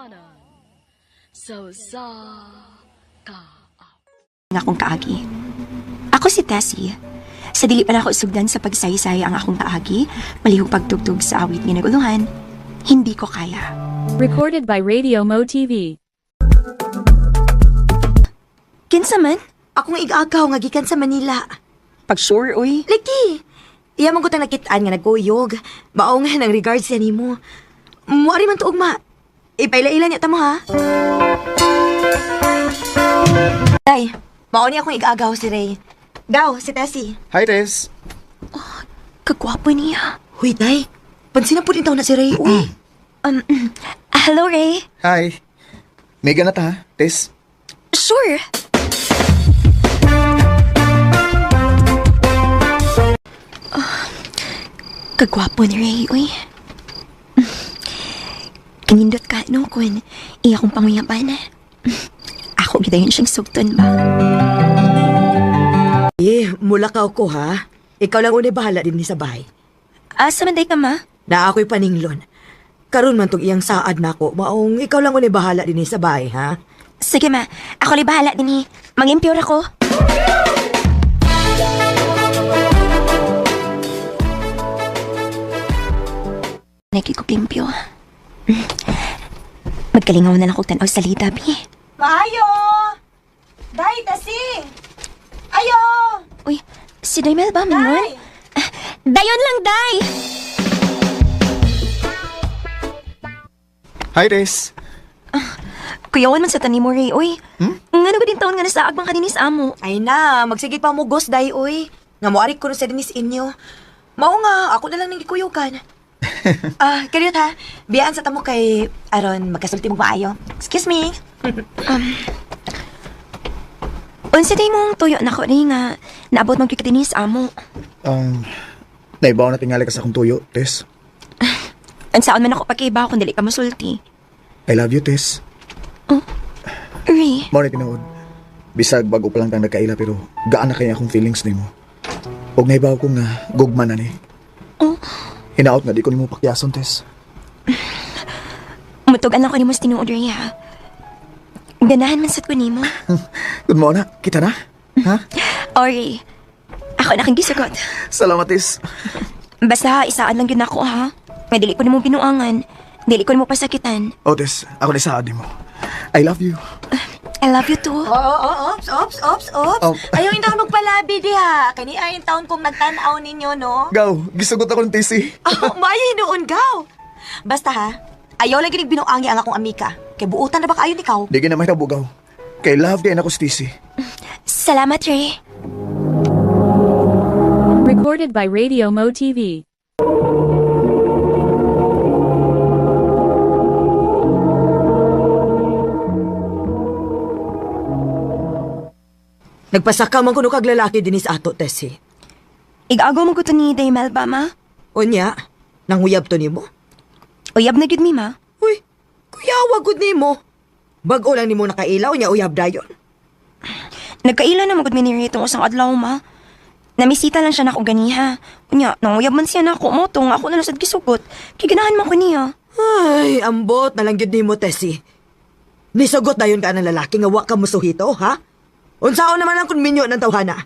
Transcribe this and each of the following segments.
Ginikanan sa usa ka Ang akong kaagi. Ako si Tessie. Sa dili pa nako sugdan sa pagsaysay ang akong kaagi, malihog pagtugtog sa awit nga naguluhan, hindi ko kaya. Recorded by Radio Mo TV. Kinsa man? Akong igagaw nga gikan sa Manila. Pag sure, uy. Lagi. Iya man ko tang nakitaan nga nagkuyog. Mao nga nang regards siya nimo. Muari man tuog ma. Ipaila-ila niya tamo ha. Day, mao ni akong igagaw si Ray. Gaw, si Tessie. Hi, Tess. Kagwapo niya. Huy, Day. Pansin na po din na si Ray. Uy. Hello, Ray. Hi. May ganat ha, Tess. Sure. Ah, kagwapo ni Ray, uy. Kanindot ka, no, kun iya kong panguyaban. Ako gidayon siyang sugton ba? Eh, mula ka ko ha. Ikaw lang unay bahala din ni sa bahay. Asa man day ka, ma? Na ako'y paninglon. Karon man tong iyang saad nako, maong ikaw lang unay bahala din ni sa bahay ha. Sige, ma. Ako lay bahala din eh. Mang-impure ako. Nagkikulimpyo. Magkalingaw na lang kong tanaw sa lita, bi. Maayo! Day, Tessie! Ayo! Uy, si Daimel ba, Manuel? Ah, Dayon lang, Day! Hi, Tess. Kuyawan man sa tani mo, Ray, uy. Hmm? Nga na ba din taon nga nasa agbang kaninis amo? Ay na, magsige pa mo ghost day oy. Nga moari ko sa dinis inyo. Mao nga, ako na lang nang gikuyukan. Ah, karyot ha. Biyaan sa tamo kay aron magkasulti mo maayo. Excuse me. Unsa day mong tuyo na ko, Ray, nga naabot mong kikadinis amo. Naibaw na tingali ka sa akong tuyo, Tess. Ansaon man ako pagkaiba kung dili ka masulti. I love you, Tess. Ray, Mao ni tinuod. Bisag bago pa lang tang nagkaila pero gaan na kaya akong feelings nimo. Og naibaw ko nga gugma na ni. Oh. Hinaot nga di ko nimo pakyason, Tess. Mutugan lang ko nimo sa tinuod, Ray, ha? Ganahan man sad ko nimo. Good morning, kita na. Ha? O, Ray, ako na kang gisugot. Salamat, Tess. Basta isaan lang yun ako, ha? Nga dili ko nimo binuangan. Dili ko nimo pasakitan. Oh, Tess, ako na isaad nimo. I love you. I love you too. Oo, oh, ops, ops, ops, ops. Oh. Ayaw hindi ako magpalabi diha. Kani ay taon kong nagtan-aw ninyo, no? Gaw, gisugot ako ng Tessie. Oh, maayo hinuon gaw. Basta ha, ayaw lang ginig binuangi ang akong amika. Kay buutan na ba kaayo nikaw? Di ka na mahitabo, gaw. Kay love kay na ko si Tessie. Salamat, Ray. Recorded by Radio Mo TV. Nagpasaka man kuno kag lalaki dinis ato, Tessie. Igagaw mo ko to ni Daymel ba, ma? Unya, nanguyab to nimo. Uyab na gyud mi, ma. Uy, kuyawa gud nimo. Bag-o lang nimo nakailaw nya uyab dayon. Nagkaila na magud mi ni Ray itong usang adlaw, ma. Namisita lang siya nako ganiha. Unya, nanguyab man siya nako mo tong ako na lang sad gisugot. Kay ganahan man ko niya. Ay, ambot na lang gyud nimo, Tessie. Nisugot dayon ka ng lalaki nga wa ka musuhito, ha? Unsaon naman ang kunminyo ng tawhana?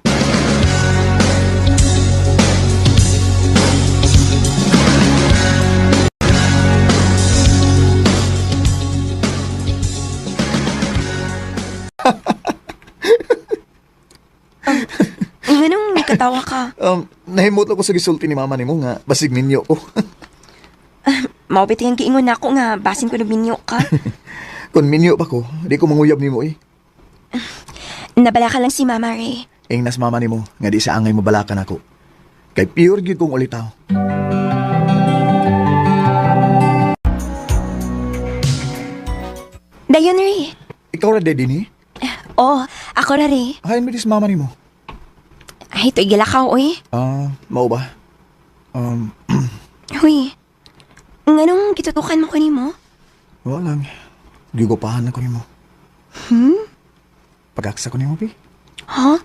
Nganong nakatawa ka? Nahimot ako sa gisulti ni mama nimo nga basig ninyo ko. Mao bitay ang giingon nako nga basin ko minyo ka. Kung minyo pa ko, di ko manguyab nimo eh. Nabala ka lang si Mama Ray. Ingnas mama nimo nga di sa angay mabalakan ako. Kay pure gyud kong ulitaw. Dayon, Ray. Ikaw ra daddy ni? Oh, ako ra, Ray. Hain mi dis mama nimo. Ay, ito igilakaw, oy. Ah, mao ba? Huy. Nganong gitutukan mo ko nimo? Wala lang. Gigupahan ako nimo. Hmm? Pagaksa ko nimo, pi. Ha?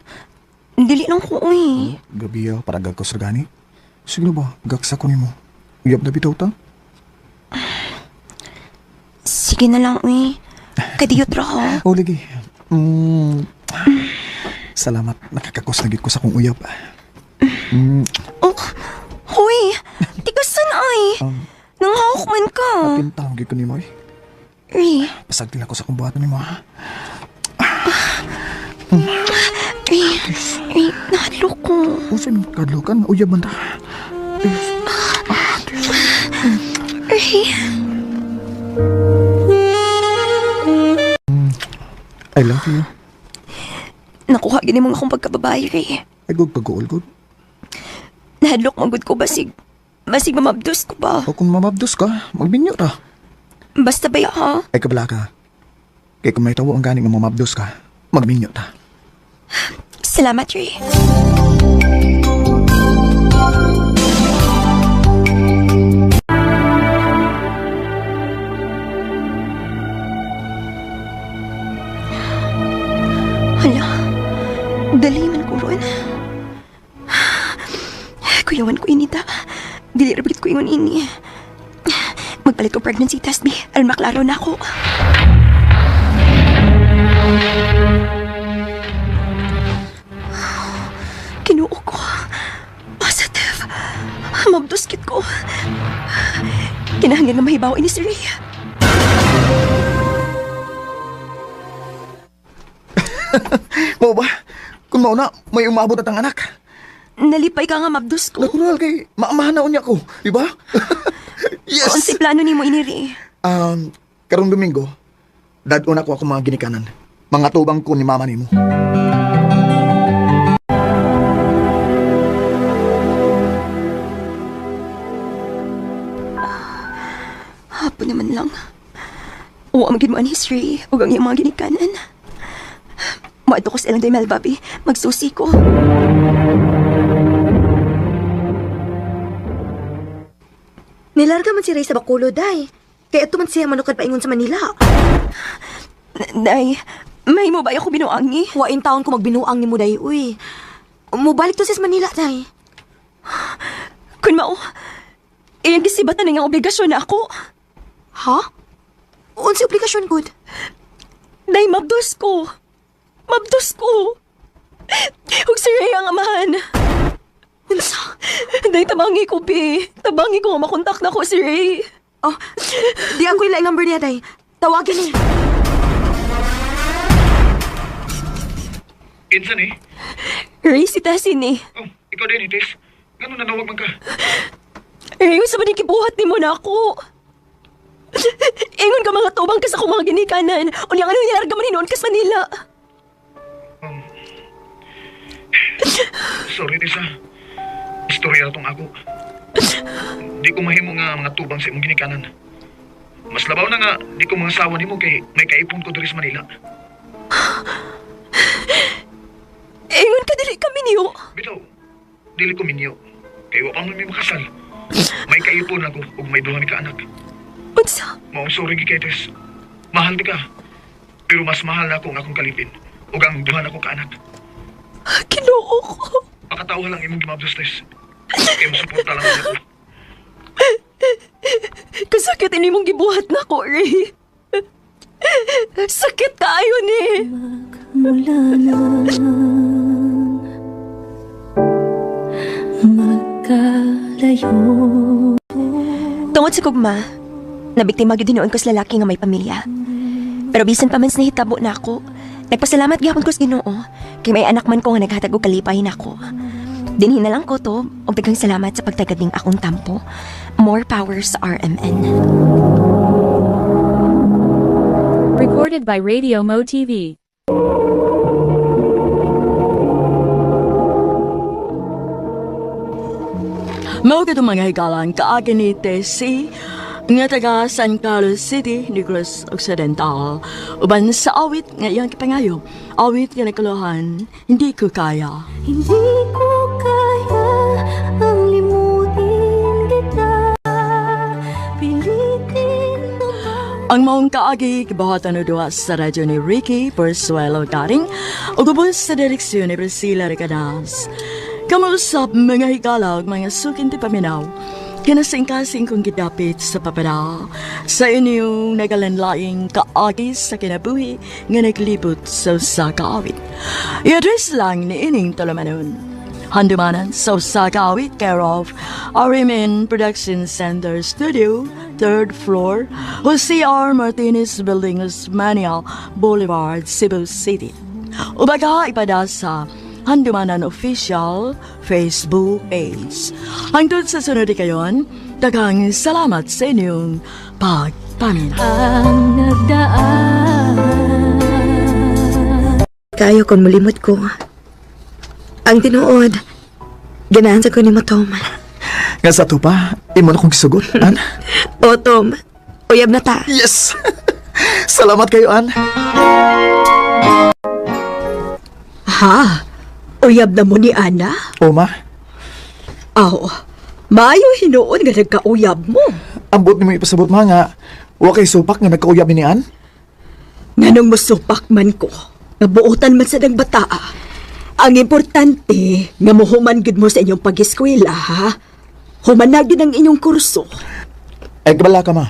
Dili lang ko, uy. Gabi ah, parang gagkos ra gani. Sige na ba, gaksa ko nimo. Uyab na bitaw ta? Sige. Sige na lang, uy. Kadiyot ra ho. Oh, lagi. Salamat. Nakakakos na gid ko sa akong uyab. Oh, huy! Tigasan ay! Nanghawak man ka. Pintaw gid ko nimo eh. Ray, Pasagtil ako sa akong buhaton nimo ha. Ray, Ray, nahadlok ko. Usa imong kadlokan, uyab man ta. Ray, I love you. nakuha gini mong akong pagkababae, Ray. Ay gud pag-uol gud. Nahadlok man gud ko basig. Basig mamabdos ko ba? O kung mamabdos ka, magbinyo ra. Basta ba ha? Ay kabala ka. Kay kung may tawo ang gani nga mamabdos ka, magminyo ta. Salamat, Ray. Hala, dali man ko ron. Kuyawan ko inita. Dili ra ko ingon ini. Magpalit ko pregnancy test, bi. Aron maklaro na ako. Kinuo ko. Positive. Mabduskit ko. Kinahanglan nga mahibaw ini si Ray. Mao ba? Kung mao na, may umabot at ang anak. Nalipay ka nga mabdus ko. Natural kay maamahan na unya ko, di ba? Yes. Unsay plano nimo ini, Ray? Karong Domingo, dad-on ako ako mga ginikanan. Mga tubang ko ni mama nimo. Hapon naman lang. Uwa magid mo ang history ug ang iyang mga ginikanan. Moadto ko sa ilang day Melbabi. Magsusi ko. Nilarga man si Ray sa Bacolod, day. Kaya ato man siya manukad paingon sa Manila. Day, may mo ba ako binuangi? Wain taon ko magbinuang ni mo, day, uy. Mubalik to siya sa Manila, day. Kun mao, iyang gisibatan na nga obligasyon na ako. Ha? Unsi obligasyon, good. Day, mabdos ko. Mabdos ko. Ug si Ray ang amahan. Unsa? Day, tabangi ko, bi. Tabangi ko nga makontak na ko si Ray. Oh, di ako ilaing number niya, day. Tawagin niya. Kinsa ni? Ray, si Tessie ni. Oh, ikaw din, Itis. Ganun nanawag man ka. Ray, sa ba gibuhat nimo na ako? Ingon ka mga tubang kas ako mga ginikanan. Unya ano nilarga man hinuon kas Manila. Sorry, Tisa. Istorya tong ako. Di ko mahimo nga mga tubang sa imong ginikanan. Mas labaw na nga, di ko mga sawa nimo kay may kaipon ko diri sa Manila. Ingon ka dili kami niyo. Bitaw, dili ko minyo. Kay wa pa man may makasal. May kaipon ako ug may duha mi ka anak. Unsa? Maong sorry gi kay Tess. Mahal ti ka. Pero mas mahal na ako ang akong kalipin ug ang duha nako ka anak. Kinuo ko. Pakatao lang imong gimabdos, Tess. Kay mo suporta lang ako. Kasakit ini mong gibuhat na ko, Ray. Sakit kaayo ni. Mula nang magkalayo. Tungod sa gugma, nabiktima gyud hinuon ko sa lalaki nga may pamilya. Pero bisan pa man sa nahitabo na ako, nagpasalamat gyapon ko sa Ginoo kay may anak man ko nga naghatag og kalipay nako. Dinhi na lang ko to og daghang salamat sa pagtagad ning akong tampo. More power sa RMN. Recorded by Radio Mo TV. Mao kadtong mga higalan kaagi ni Tessie nga taga San Carlos City, Negros Occidental. Uban sa awit nga iyang kipangayo, awit nga nakuluhan, hindi ko kaya. Hindi ko kaya ang limutin kita. Pilitin mo ba? Ang maong kaagi gibuhatan og duha sa radyo ni Ricky Persuelo Garing ug ubos sa direksyon ni Priscilla Recadas. Kamausap mga higala ug mga sukin ti paminaw. Kinasingkasing kong gidapit sa papada sa inyong nagalanlaing kaagi sa kinabuhi nga naglibot sa usa ka awit. I-address lang ni ining tulumanon. Handumanan sa usa ka awit, care of RMN Production Center Studio, 3rd floor, Jose R. Martinez Building, Osmania Boulevard, Cebu City. Ubaga ipada sa Handumanan Official Facebook page. Hangtod sa sunod kayon, daghang salamat sa inyong pagpaminaw. Ang nagdaan. Kayo kung mulimot ko. Ang tinuod, ganahan sa ko ni mo, Tom. Nga sa ato pa, imo na kong gisugot, An. O, Tom, uyab na ta. Yes! Salamat kayo, An. Ha? Uyab na mo ni Ana? O, ma, Aw, maayo hinuon nga nagkauyab mo. ambot nimo ipasabot, ma, nga wa kay supak nga nagkauyab ni An. Nganong musupak man ko, nga buotan man sa bataa. Ang importante, nga muhuman gud mo sa inyong pag-eskwela, ha? Human na gid ang inyong kurso. Ay, kabala ka, ma.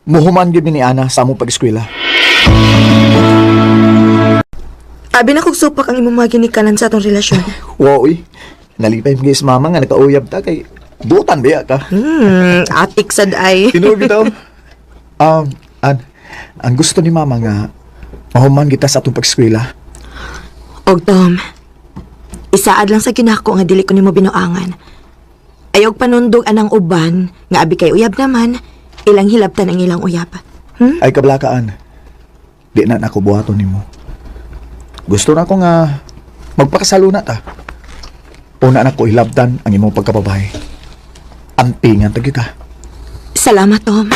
Muhuman gyud ni Ana sa among pag-eskwela. Abi na kog supak ang imong mga ginikanan sa atong relasyon. Wow, uy. Nalipay mo guys, mama, nga nagkauyab ta kay buotan biya ka. Atik sad ay. Tinuod bitaw. An, ang gusto ni mama nga mahuman kita sa atong pag-eskwela. Og Tom, isaad lang sa ginako nga dili ko nimo binuangan. Ayog panundog anang uban nga abi kay uyab naman, ilang hilabtan ang ilang uyab. Ay kablakaan. Di na nako buhaton nimo. Gusto na ko nga magpakasalo na ta. Una na ko hilabtan ang imong pagkababae. Ampingan tagi ka. Salamat, Tom.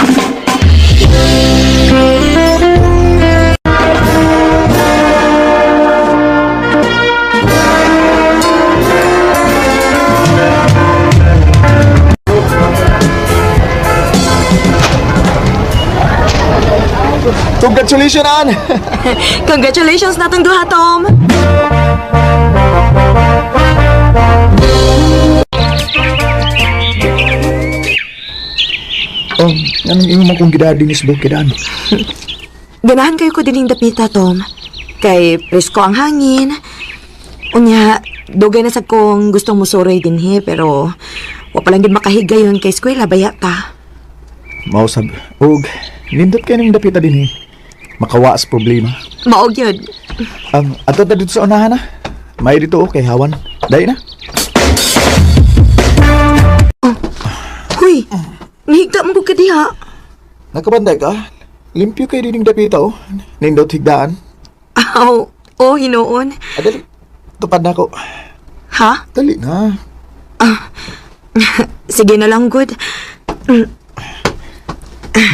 Congratulations, Ann! Congratulations natong duha, Tom. Anong imo man kong gidading isbog kidaan? Ganahan kayo ko dinhing dapita, Tom. Kay presko ang hangin. Unya, dugay na sa kong gustong musuroy dinhi, pero wa pa lang gid makahigayon kay eskwela baya ta. Mausab. Og, nindot kay ning dapita dinhi. Makawa sa problema. Maog yun. Ato ta dito sa unahan na. May dito okay hawan. Dai na. Huy, nihigda mo ko ka diha. Nakabanday ka? Limpyo kay dining dapita oh. Nindot higdaan. Aw, oh, hinuon. Adali. Tupad na ako. Ha? Dali na. Sige na lang, good.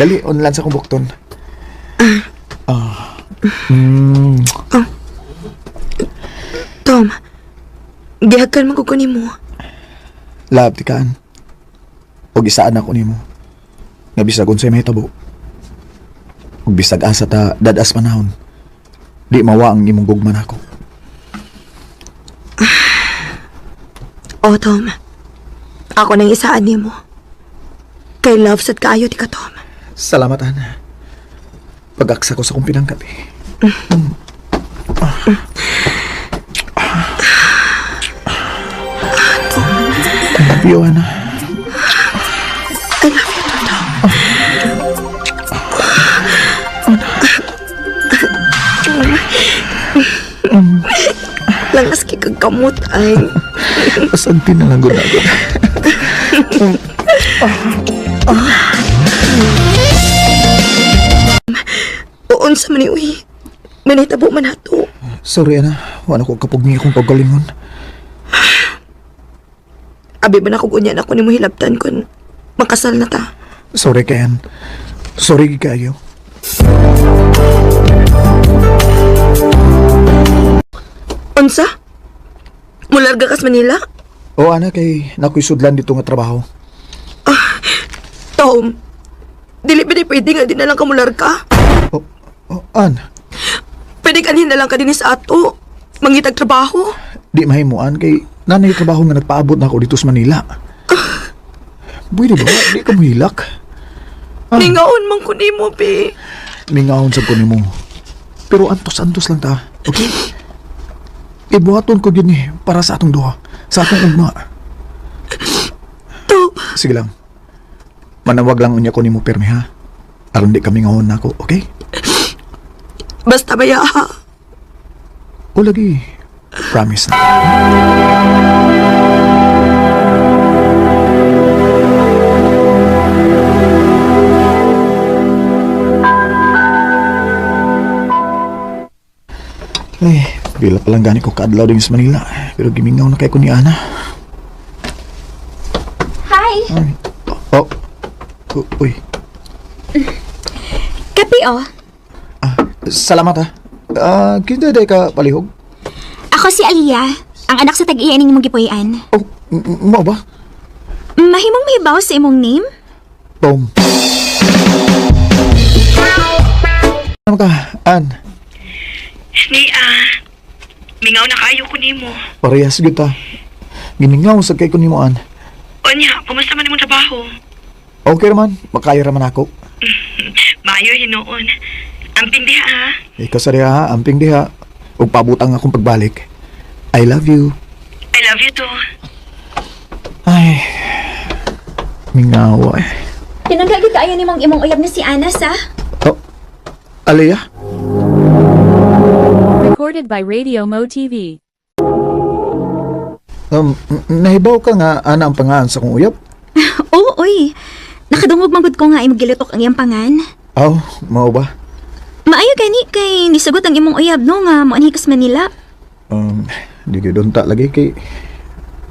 Dali, online sa kong bukton. Ah. Tom, gihakan man ko ko nimo. Love ti kaan. Og isaan ako nimo. Nga bisag unsay mahitabo. Og bisag asa ta dadas panahon. Di mawa ang imong gugma nako. Oh, Tom. Ako nang isaan nimo. Kay love sad kaayo ti ka, Tom. Salamat, Ana. Pag-aksa ko sa kong pinangkat eh. I love you, Ana. I love you too, Tom. Langas kay kag kamot ay. Asanti na lang gud ako. Unsa man ni uy. Manitabo man ato. Sorry, Ana. Wala ko kapag niya akong paggalingon. Abi ba na kung unya na ako nimo hilabtan kun makasal na ta. Sorry, Ken. Sorry kayo. Unsa? Mularga kas Manila? O, Ana, kay nakoy sudlan dito nga trabaho. Tom, dili ba di pwede nga di na lang ka mularga? O, An, Pwede kanhin na lang ka din sa ato. Mangitag trabaho. di mahimuan kay nanay trabaho nga nagpaabot na ako dito sa Manila. Pwede ba? Di ka mohilak. Ah. Ningaon man ko nimo, be. Mingaon sa ko nimo. Pero antos-antos lang ta. Okay? Ibuhaton ko gyud ni para sa atong duha. Sa atong ugma. To, Sige lang. Manawag lang unya ko nimo permi ha. Aron di kami ngahon nako, okay? Basta ba ya, ha? O lagi, promise na. Ay, pila pa lang gani ko kaadlaw din sa Manila. Pero gimingaw na kay ko ni Ana. Hi! Ay, oh, oh, uy. Kape oh. Ah, salamat ha. Ah, kinsa day ka palihog? Ako si Aliyah, ang anak sa tag-iya ning imong gipuy-an. Oh, mao ba? Mahimong mahibaw sa imong name? Tom. Ano ka, An? Ni, ah, mingaw na kayo ko nimo. Parehas gyud ta. Gimingaw sa kay ko nimo, An. Onya, kumusta man imong trabaho? Okay raman, makaya raman ako. Maayo hinuon. Amping diha, ha? Ikaw sa diha, ha? Amping diha. Ug paabot ang akong pagbalik. I love you. I love you too. Ay, mingaw eh. Tinangga gyud kaayo nimong imong uyab na si Ana sa. Oh, Aliyah? Recorded by Radio Mo TV. Nahibaw ka nga, ana ang pangaan sa kong uyab? Oo, oy. Nakadungog man gud ko nga imong gilutok ang iyang pangan. Aw, mao ba? Maayo gani kay nisugot ang imong uyab no nga moanhi kas Manila. Di gyud unta lagi kay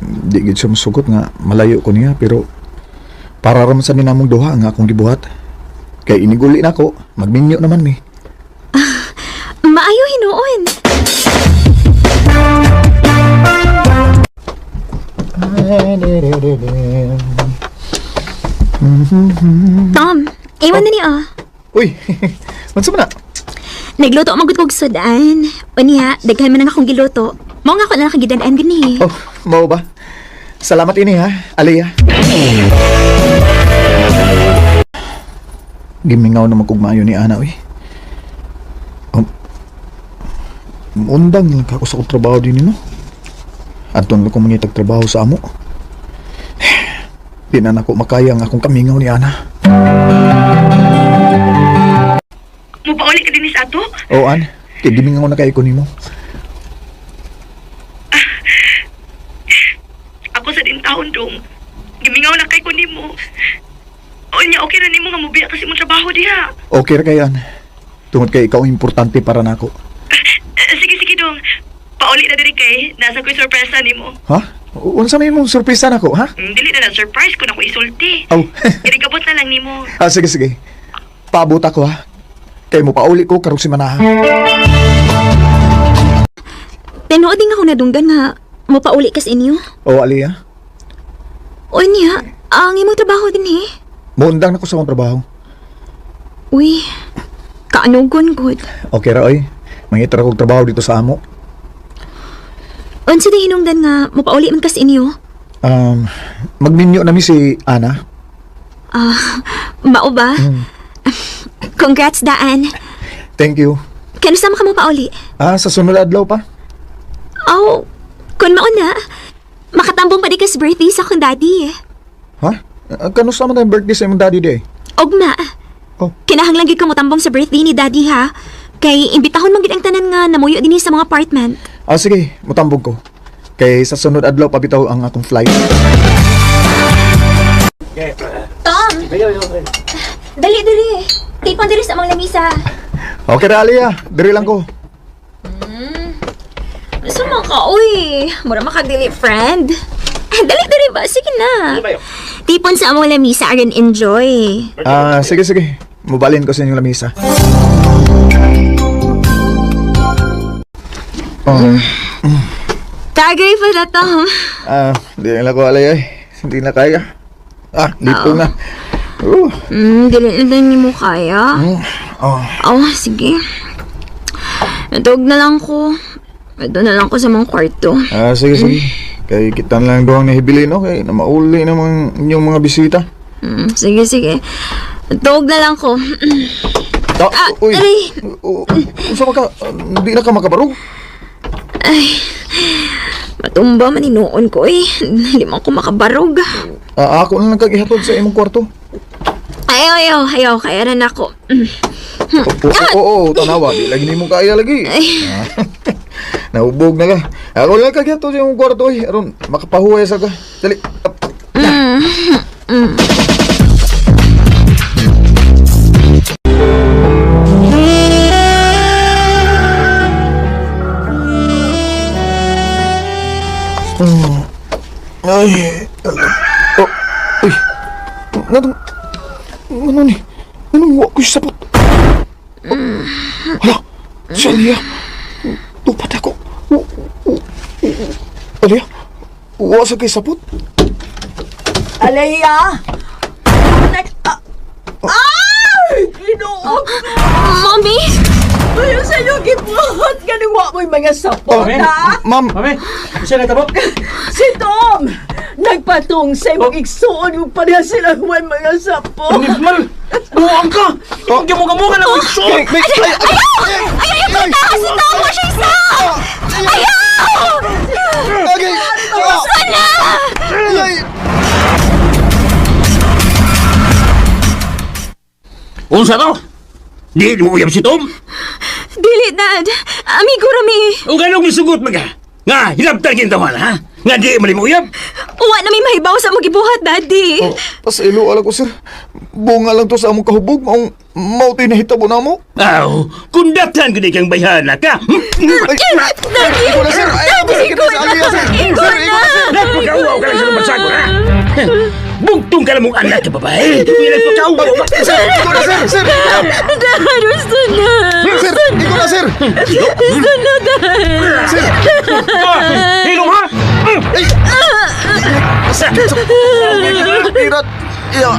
di gyud siya mosugot nga malayo ko niya pero para ra man sa ninamong duha nga akong gibuhat. Kay iniguli nako, magminyo naman mi. Maayo hinuon. Tom, iwan na ni oh. Uy, unsa man na? Nagluto man gud kog sudan. Unya, daghan man ang akong giluto. Mao nga ako na nakagidan-an gani. Oh, mao ba? Salamat ini ha, Aliyah. Gimingaw naman kog maayo ni Ana, uy. Undang lang ka ako sa akong trabaho din no. Adto lang ko mangitag trabaho sa amo. Di na nako makaya ang akong kamingaw ni Ana. Mupauli ka din sa ato? O An, kay gimingaw na kay ko nimo. Ako sa din taon dong. Gimingaw na kay ko nimo. Onya, okay na nimo nga mubiya kasi mong trabaho diha. Okay ra kay An. Tungod kay ikaw ang importante para nako. Sige, sige dong. Pauli na diri kay. Nasa ko'y sorpresa nimo. Ha? Unsa may imong sorpresa nako, ha? Dili na na surprise ko na ko isulti. Aw. Irigabot na lang nimo. Ah, sige, sige. Paabot ako, ha? Kay mo pauli ko karong simana, ha? Tinuod din ako nadunggan nga mopauli kas inyo. O, Aliyah, Unya, ang imong trabaho din eh. muundang na ko sa akong trabaho. Uy, kaanugon gud. Okay ra, oy. Mangita ra kog trabaho dito sa amo. Unsa di hinungdan nga mopauli man kas inyo? Magminyo na mi si Ana. Ah, mao ba? Congrats daan. Thank you. Kanusa man ka mopauli? Ah, sa sunod adlaw pa. Aw, kun mao na, makatambong pa di kas birthday sa akong daddy. Ha? Kanusa man tayong birthday sa imong daddy day? Ugma. Oh. Kinahanglan gyud ka motambong sa birthday ni daddy ha. Kay imbitahon man gyud ang tanan nga namuyo dinhi sa mga apartment. Ah, sige. Mutambog ko. Kay sa sunod adlaw pa bitaw ang akong flight. Tom! Dali dali. Tipon diri sa among lamisa. Okay ra, Aliyah. Diri lang ko. Suma ka, uy. Mura makagdili, friend. Dali dali ba? Sige na. Tipon sa among lamisa aron enjoy. Ah, sige, sige. Mubalin ko sa inyong lamisa. Oh, Tagay pa na, Tom. ah, di na ko alay ay. Hindi na kaya. Ah, dito na. Dili na din mo kaya. Oh. Oh, sige. Natawag na lang ko. Ito na lang ko sa mga kwarto. Ah, sige, sige. Kay kita na lang doang nahibili, no? Kay na mauli na mga inyong mga bisita. Sige, sige. Tuog na lang ko. Ah, uy. Aray. Unsa man ka? Di na ka makabarog? Matumba man hinuon ko eh. Hindi man ko makabarog. Ah, ako na lang kag ihatod sa imong kwarto. Ayaw, ayaw, ayaw. Kaya na ako. Oo, oo, tanawa. Di lagi nimo kaya lagi. Ah, nahubog na ka. Ako na lang kag ihatod sa imong kwarto. Oy. Aron, makapahuway sa ka. Dali. Ay, oh, uy, nganong, ano ni, anong wa ko'y sapot? Oh, hala, si Alia, tupat ako. Alia, wa sa kay sapot? Alea! Ay! Ginoo! Mommy! Ayaw sa inyo gibuhat! Ganun wa mo'y mga sapot, ha? Ma'am, Mami, siya na tabo. Si Tom! Nagpatong sa imong igsuon ug pareha sila way mga sapot. Mal, buang ka. Hindi mo kamuha na kung ay, ay, ay, ay, Ayaw yung bata! Si Tom! Wa siya isa! Ayaw! Okay. Sana! Ay, Unsa to? Di mo uyab si Tom? Dili, Dad. Amigo rami. O ganong misugot maga? Nga, hilabtan kintawan, ha? Nga di mo uyab? Uwa na may mahibaw sa mong gibuhat, Daddy. Oh, pasilo ala ko, sir. Bunga lang to sa among kahubog. Maong mauto'y nahitabo na mo. Aw, kundatan ko di kang bayhana ka. Ay, Daddy! ikaw na, sir. Ay, Daddy, sakit na ikaw sa Alia, sir. Ikaw Sir, ikaw na, sir. Nagpagkauaw ka lang sa lumasago, ha? Bugtong ka na mong anak ka, babae. Nagpagkauaw ka. Sir, ikaw na, sir. Sir, Dad, gusto na. sir, ikaw na, sir. Gusto na, Dad. Sir, Hilong, ha? ay. Sakit sa Pirat. Iya.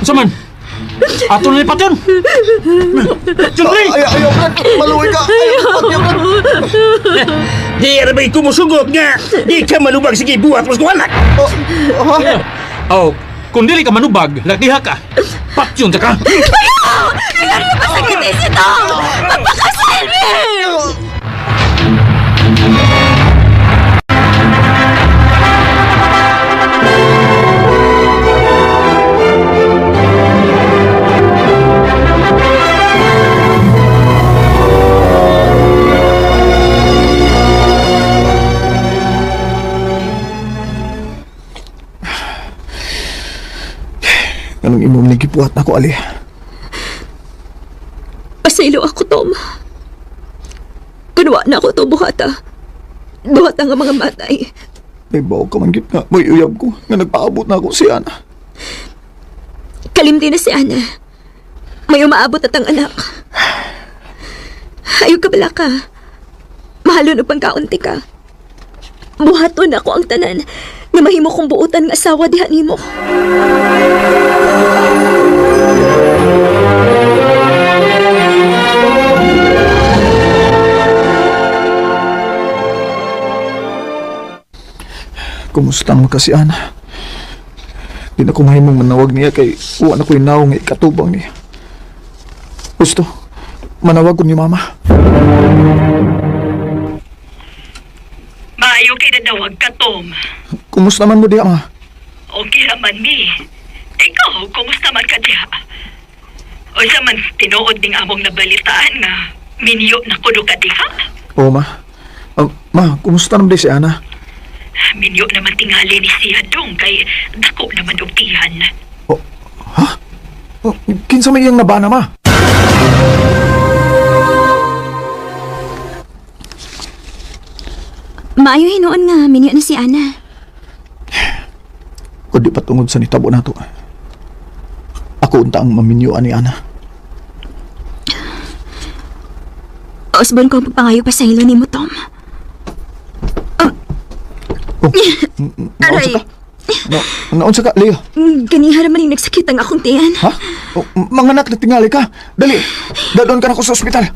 Unsa man? Ato na lipat yun. Jundri! Ay, ayaw, Brad. Maluwi ka. Ayaw, ayaw, Brad. Di arabay kumusugot nga. Di ka malubag sige buhat mas kong anak. Oh, ha? Oh, kung dili ka manubag, lagdiha ka. Patyon ta ka. Ayaw! Ayaw niyo pasakitin si Tom! Magpakasal mi! Anong imong nagipuhat na ko, Ali? Pasaylo ako, Tom. Kunwa na ako to buhata. Buhata nga mga matay. May bawo ka man gyud nga. May uyab ko. Nga nagpaabot na ako si Ana. Kalimti na si Ana. May umaabot at ang anak. Ayaw ka bala ka. Mahalon upang kaunti ka. Buhaton ako ang tanan nga mahimo kong buotan nga asawa diha nimo. Kumusta naman ka si Ana? Di na ko mahimong manawag niya kay uwa na ko'y naong nga ikatubang niya. Gusto, manawag ko ni Mama. Maayo kay nadawag ka, Tom. Kumusta man mo diha, Ma? Okay raman mi. Ikaw, kumusta man ka diha? Unsa man tinuod ning among nabalitaan nga minyo na kuno ka diha? Oo, Ma. Ah, ma, kumusta naman di si Ana? Minyo naman tingali ni siya dong kay dako naman og tiyan. Oh, ha? Oh, kinsa may iyang nabana, Ma? Maayo hinuon nga minyo na si Ana. Kundi patungod sa nitabo nato. Ako unta ang maminyuan ni Ana. Osbon ko ang pagpangayo pa sa ilo nimo, Tom. Oh, naunsa ka? Na, naunsa ka, Leo? Ganiha raman yung nagsakit ang akong tiyan. Ha? Oh, mga anak, natingali ka. Dali, dadon ka na ko sa ospital.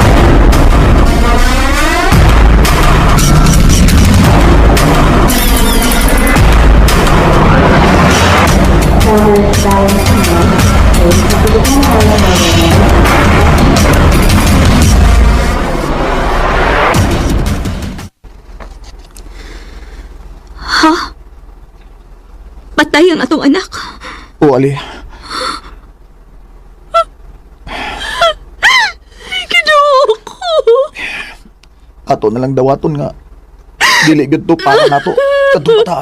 Ha? Patay ang atong anak. O, Ali. Ginoo ko. Ato na lang dawaton nga. Dili gud to para nato. Kadtong bata.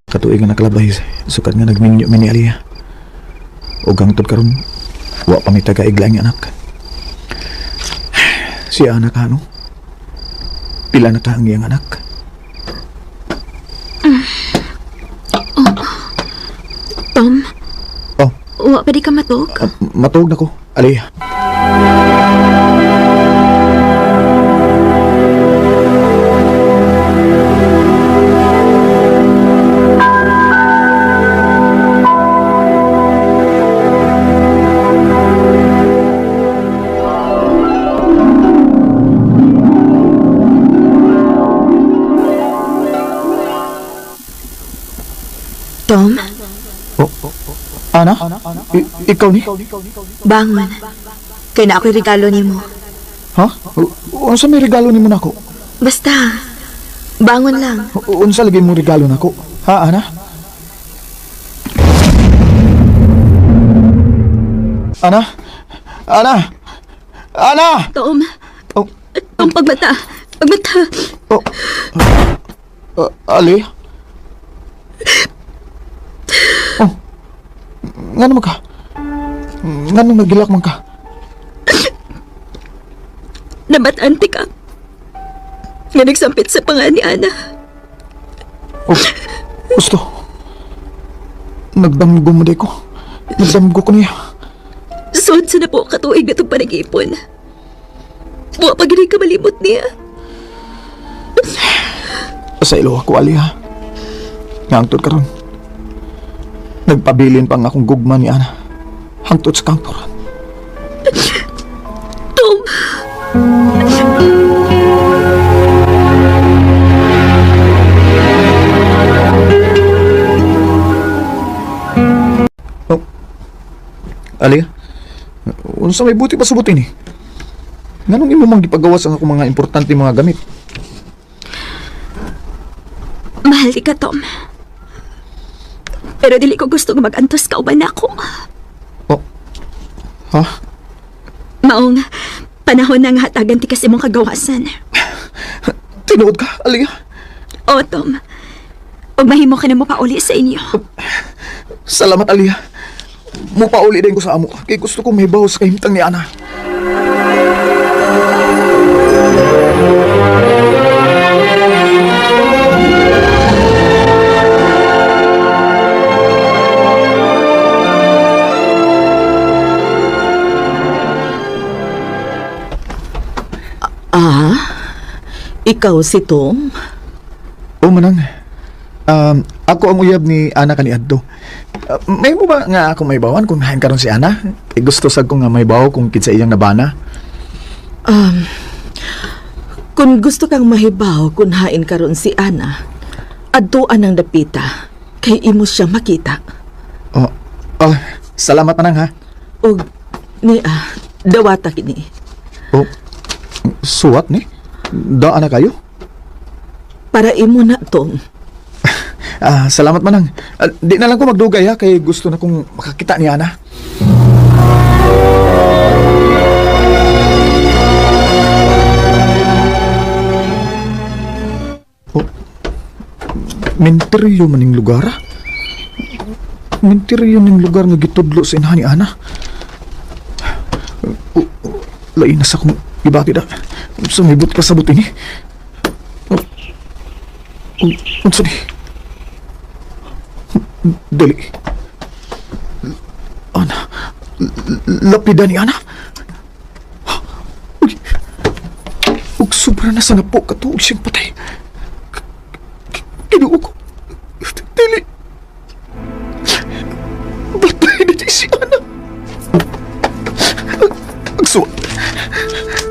Katuig nga nakalabay, sukat nga nagminyo mi ni Aliyah. Ug hangtod karon, wa pa mi taga-igla ang anak. Siya anak ano? Pila na ka ang iyang anak? Oh. Tom? Oh. Wa pa di ka matuog? Matuog na ko, Aliyah. Tom? Oh, Ana? Ikaw ni? Bangon. Kay na ako'y regalo nimo. Ha? Unsa may regalo nimo nako? Basta, bangon lang. Unsa lagi mo regalo nako? Ha, Ana? Ana? Ana? Ana! Tom. Oh. Tom, pagmata. Pagmata. Oh. Ali? Oh. Ngano man ka? Ngano nagilak man ka? Nabat-ante ka. Nga nagsampit sa pangan ni Ana. Oh, gusto. Nagdamgo mo ko. Nagdamgo ko niya. Sud sa na po katuig na itong panag-ipon. Buwa pa gini ka malimot niya. Sa ilo ako, Ali, ha? Nga hangtod karon. Nagpabilin pa ang akong gugma ni Ana. Hangtod sa kangturan. Tom! Oh. Ali, unsa may buti pa subutin eh? Nganong imo mang gipagawas ang akong mga importante mga gamit? Mahal ka, Tom. Pero dili ko gusto nga mag-antos ka uban nako. Oh. Ha? Maong panahon na nga hatagan ti kasi mong kagawasan. Tinuod ka, Aliyah. Oo, Tom. Ug mahimo ka na mo pauli sa inyo. Salamat, Aliyah. Mupauli din ko sa amo. Kay gusto kong may bawas sa kahimtang ni Ana. Ah, ikaw si Tom? Oo, manang. Ako ang uyab ni Ana kaniadto. May mo ba nga ako may bawan kung hain karon si Ana? Kay gusto sad ko nga may bawo kung kinsa iyang nabana. Kung gusto kang mahibaw kung hain karon si Ana, adtuan ang dapita kay imo siya makita. Oh, salamat manang ha. Og niya, dawata kini. Oh, suwat ni? Daan na kayo? Para imo na, Tom. Salamat manang. Di na lang ko magdugay ha, kay gusto na kong makakita ni Ana. Oh, menteryo maning lugar ha? Menteryo ning lugar nga gitudlo sa inahan ni Ana. Oh, lain na sa akong ibati da. Sumibot pa sa buti ni. Oh, unsa ni? Dali. Ana, lapida ni Ana. Uy, ug sobra na sa napo katuog siyang patay. Kinuo ko. Dili. Patay na di si Ana. Ang suwat.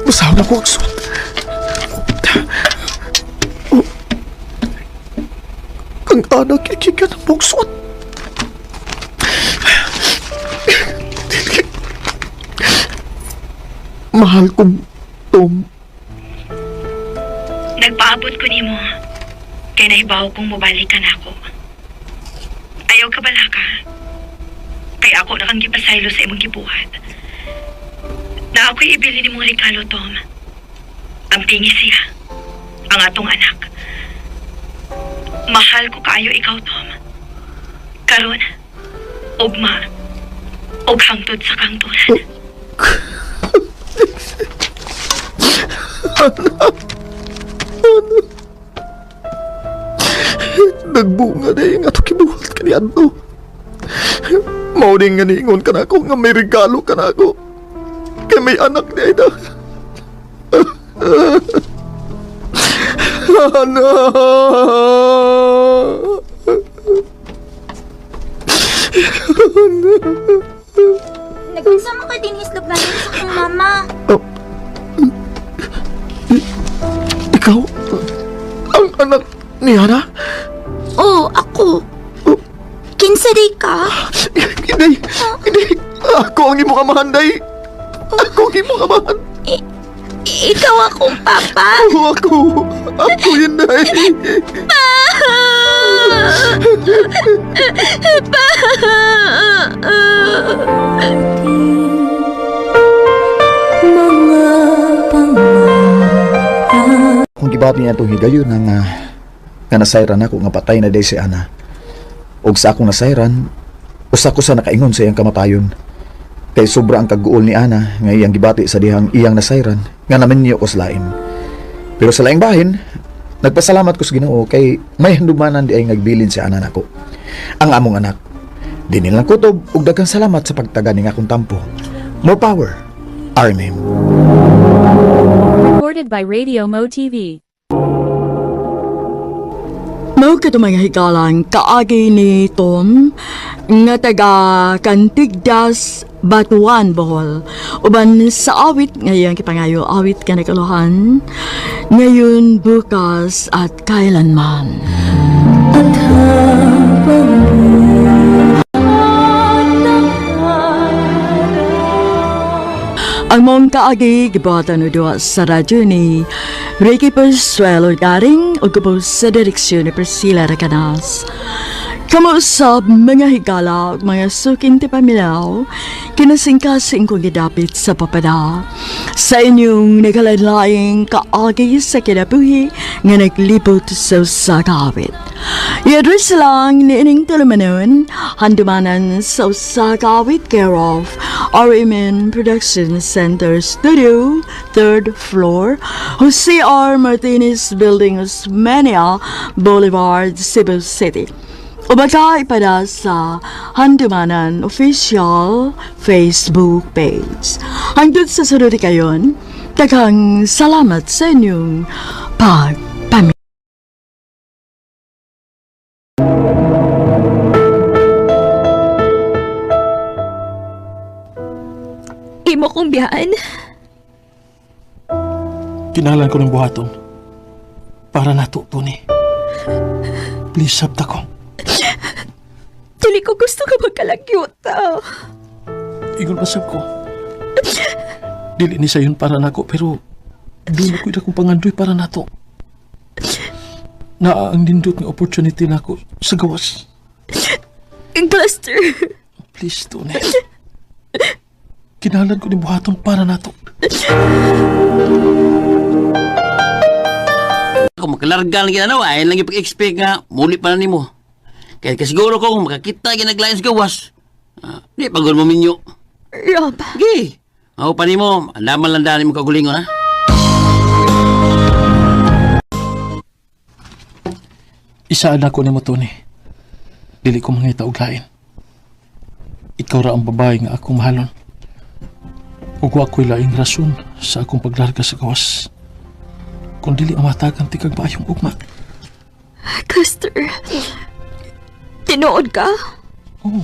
Basahon ako ang suwat. Oh. Ang anak ikigan ang buong suwat. Mahal kong Tom. Nagpaabot ko nimo. Kay nahibaw kong mobalik ka nako. Ayaw ka bala ka. Kay ako na kang gipasaylo sa imong gibuhat. Na ako'y ibili ni mong regalo, Tom. Ang pingi siya. Ang atong anak. Mahal ko kaayo ikaw, Tom. Karon, ugma, ug hangtod sa kangturan. Nagbunga na yung ato kibuhat kaniadto. Mao nga niingon ka na ako, nga may regalo ka na ako. Kay may anak ni Aida. Anak! Nagunsa mo ka din islog na sa kong mama. Oh. Ikaw? Ang anak ni Hana? Oo, ako. Kinsa day ka? Hindi! Hindi! Ako ang imong amahan, day! Ako ang imong amahan! Ikaw akong papa. Oo, ako! Ako yun, day! Pa! Pa! Kung gibati niya itong higayon nga, nga nasayran ako nga patay na day si Ana. Og sa akong nasayran, usa ko sa nakaingon sa iyang kamatayon. Kay sobra ang kaguol ni Ana nga iyang gibati sa dihang iyang nasayran nga naminyo ko sa lain. Pero sa laing bahin, nagpasalamat ko sa Ginoo kay may handumanan di ay nagbilin si Ana nako. Ang among anak. Di nilang kutob ug daghang salamat sa pagtaga ning akong tampo. More power. Our name. Recorded by Radio Mo TV. Mao kato mga higalang kaagi ni Tom nga taga Kantigdas, Batuan, Bohol. Uban sa awit nga iyang kipangayo, awit ka nagkaluhan, ngayon, bukas at kailanman. Ang mong kaagi gibuhatan o duwa sa radyo ni Ricky Persuelo Garing o gubaw sa direksyon ni Priscilla Racanas. Kamuusap mga higala ug mga suking ti pamilaw, kinasingkasing kong gidapit sa papada. Sa inyong nagalain kaagi sa kinabuhi nga naglibot sa usa ka awit. I-address lang ni ining tulumanon, handumanan sa usa ka awit care of RMN Production Center Studio, third floor, Jose R. Martinez Building, Osmeña Boulevard, Cebu City. O baka ipada sa Handumanan Official Facebook page. Hangtod sa sunod kayon, daghang salamat sa inyong pagpamilya. Imo kong biyaan. Kinahanglan ko ng buhaton. Para nato, Tony. Please, sabta ko. Dili ko gusto ka magkalagyuta. Ingon pa sab ko. Dili ni sayon para nako pero doon ako'y akong pangandoy para nato. Naa ang nindot nga opportunity nako sa gawas. Buster. Please, Tony. Kinahanglan ko ni buhaton para nato. Kung makalarga lang ginanaw, ay lang ipag-expect nga, muli pa na nimo. Kaya kasiguro ko kung makakita ginaglain sa gawas, di pagod mo minyo. Rob, Gi, ako pa nimo, andaman lang daan mo kagulingon ha. Isaan ako nimo, Tony. Dili ko mangita og lain. Ikaw ra ang babae nga akong mahalon. Ug wa ko'y laing rason sa akong paglarga sa gawas. Kung dili ang matagan tikag maayong ugma. Custer. Tinuod ka? Oo.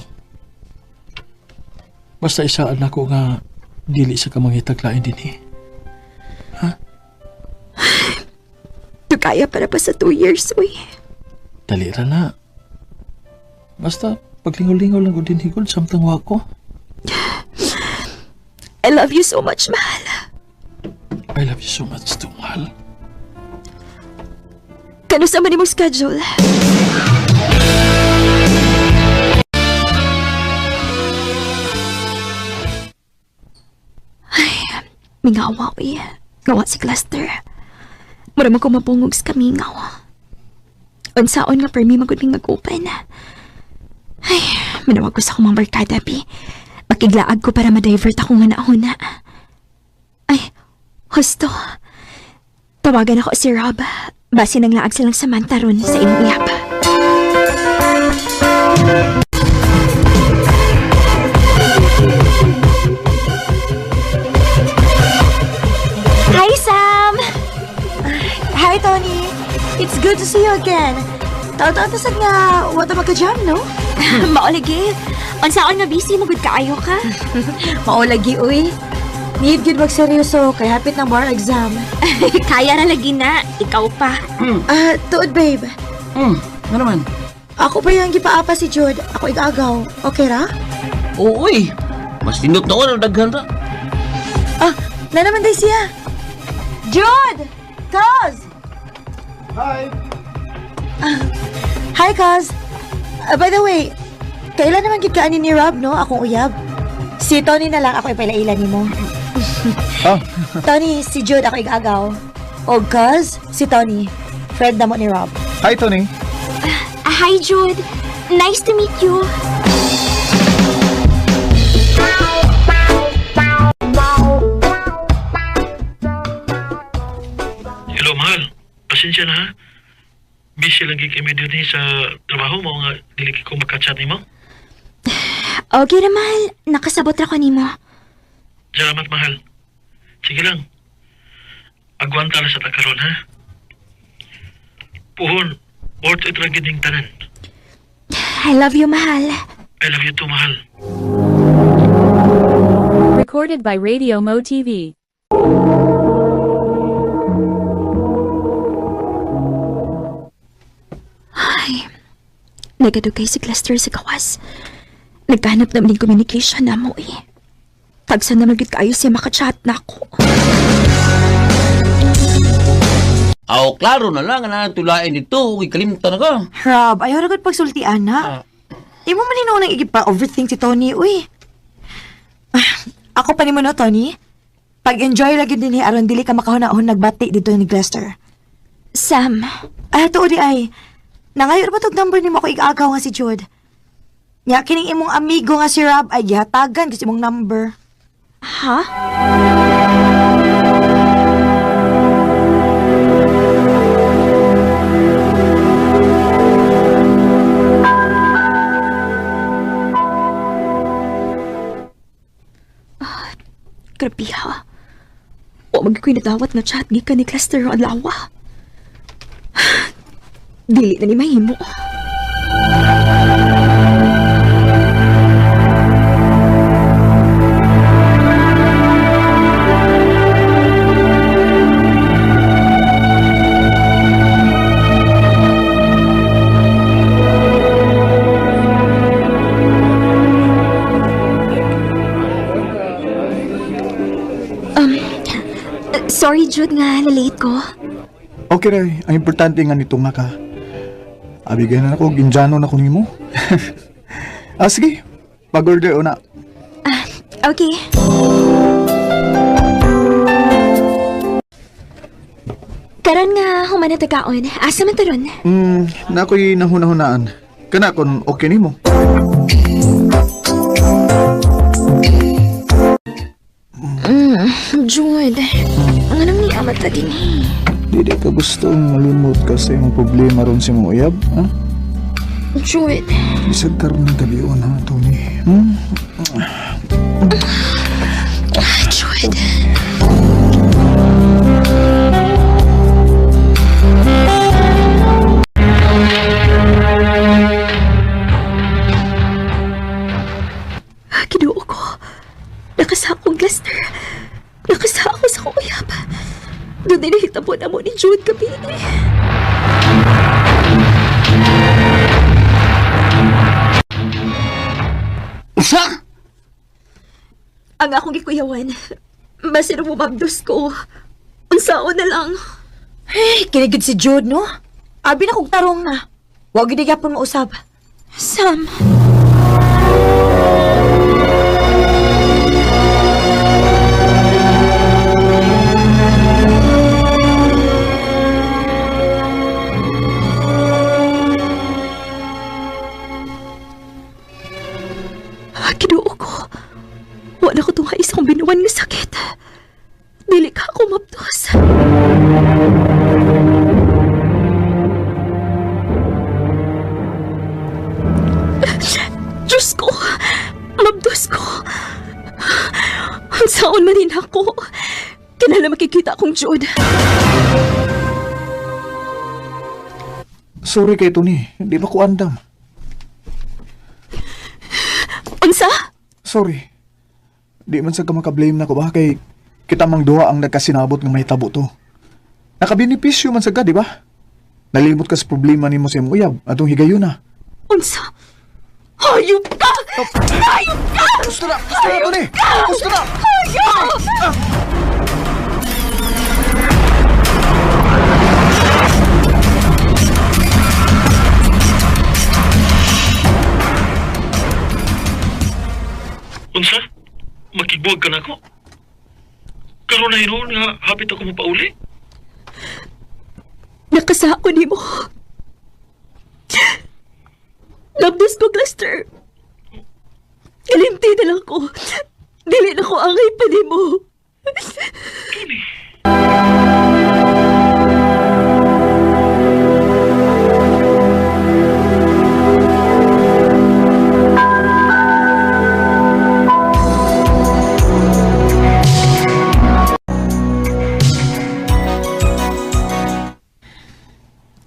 Basta isaan nako nga Dili sa ka mangitag lain dinhi. Ha? Tugaya para pa sa 2 years, uy. Dali ra na. Basta paglingaw-lingaw lang ko dinhi gud samtang wa ko. I love you so much, mahal. I love you so much too, mahal. Kano sa man imong schedule? Ay, mingawa, uy. Ngawa si Cluster. Mura man ko mapungog sa kamingaw. Unsaon nga permi magud ming mag-open. Ay, manawag ko sa akong mga barkada, bi. Makiglaag ko para ma-divert ako nga nauna. Ay, husto. Tawagan ako si Rob. Base nang laag silang Samantha ron sa imong iyap. Hi, Sam! Hi, Tony. It's good to see you again. Taon-taon na sad nga, wala magka-jam, no? Maolagi. Unsaon nga busy, magud kaayo ka? Maolagi, uy. Need gyud magseryoso kay hapit ng bar exam. Kaya ra lagi na. Ikaw pa. Tuod, babe. Ano naman? Ako pa yung gipaapa si Jude. Ako igagaw. Okay ra? Oo, uy. Mas tindot na ko, daghan ra. Na naman day siya. Jude! Kaz! Hi! Hi, Kaz. By the way, kailan naman gid ka ani ni Rob, no? Akong uyab. Si Tony na lang ako ipaila-ila nimo. Tony, si Jude ako igagaw. O Kaz, si Tony. Friend na mo ni Rob. Hi, Tony. Hi, Jude. Nice to meet you. Hello, mahal. Pasensya na, ha? Busy lang gid kami dinhi sa trabaho mo nga dili ko makachat nimo. Okay ra, mahal. Nakasabot ra ko nimo. Salamat, mahal. Sige lang. Agwanta na sa takaron, ha? Puhon, worth it ra gid ning tanan. I love you, mahal. I love you too, mahal. Recorded by Radio Mo TV. Ay, nagadugay si Cluster sa gawas. Nagkahanap naman ng communication na mo eh. Tagsa naman gid kaayo siya makachat na ako. Aw, klaro na lang na tulain dito. Uy, kalimtan na ka. Rob, ayaw na gud pagsulti, ana. Imo man ni nang igipa-overthink si Tony, uy. Ako pa nimo no, Tony. Pag-enjoy lagi din aron dili ka makahuna-hun nagbati dito ni Glester. Sam. Tuod di ay. Nangayo ba tog number nimo ako igagaw nga si Jude? Nya kining imong amigo nga si Rob ay gihatagan kasi imong number. Ha? Grabe ha. Wa man ko'y nadawat nga chat gikan ni Cluster adlaw. Dili na ni mahimo. Sorry, Jude, nga na-late ko. Okay, Ray. Ang importante nga nito nga ka. Abigay na ako, ginjano na ko nimo. Sige. Pag-order una. Okay. Karon nga human na tagaon. Asa man taron? Na ako'y nahuna-hunaan. Kana kung okay nimo. Jude, ang anong ni amat ta din eh. Di ka gustong malimot ka sa imong problema ron sa imong uyab, ha? Jude. Bisag karon ng gabi ha, Tony. Jude. Kinuo ko. Nakasakong Lester. Nakasa ako sa akong uyab. Doon din nahitabo na mo ni Jude gabi. Usa! Ang akong gikuyawan, basin mo mabdos ko. Unsaon na lang. Ay, kinigid si Jude, no? Abi na kong tarong na. Huwag gid gyapon mausab. Sam. Kinuo ko. Wala ko tungha isang binuwan nga sakit. Dili ka ako mabdos. Diyos ko! Mabdos ko! Ang saon man din ako. Kinala makikita akong Jude. Sorry kay Tony, hindi ba ko andam? Unsa? Sorry. Di man sa ka makablame na ko ba kay kita mang duha ang nagkasinabot nga mahitabo to. Nakabenepisyo man sa ka, di ba? Nalimot ka sa problema nimo sa imong uyab atong higayuna. Unsa? Hayop ka! Hayop ka! Gusto na! Gusto na, Tony! Gusto na! Hayop! Unsa? Makigbuwag ka na ako? Karon na hinuon nga hapit ako mapauli? Nakasako ni mo. Labdos ko, Cluster. Kalimti na lang ko. Dili na ko angay pa ni mo. Tony.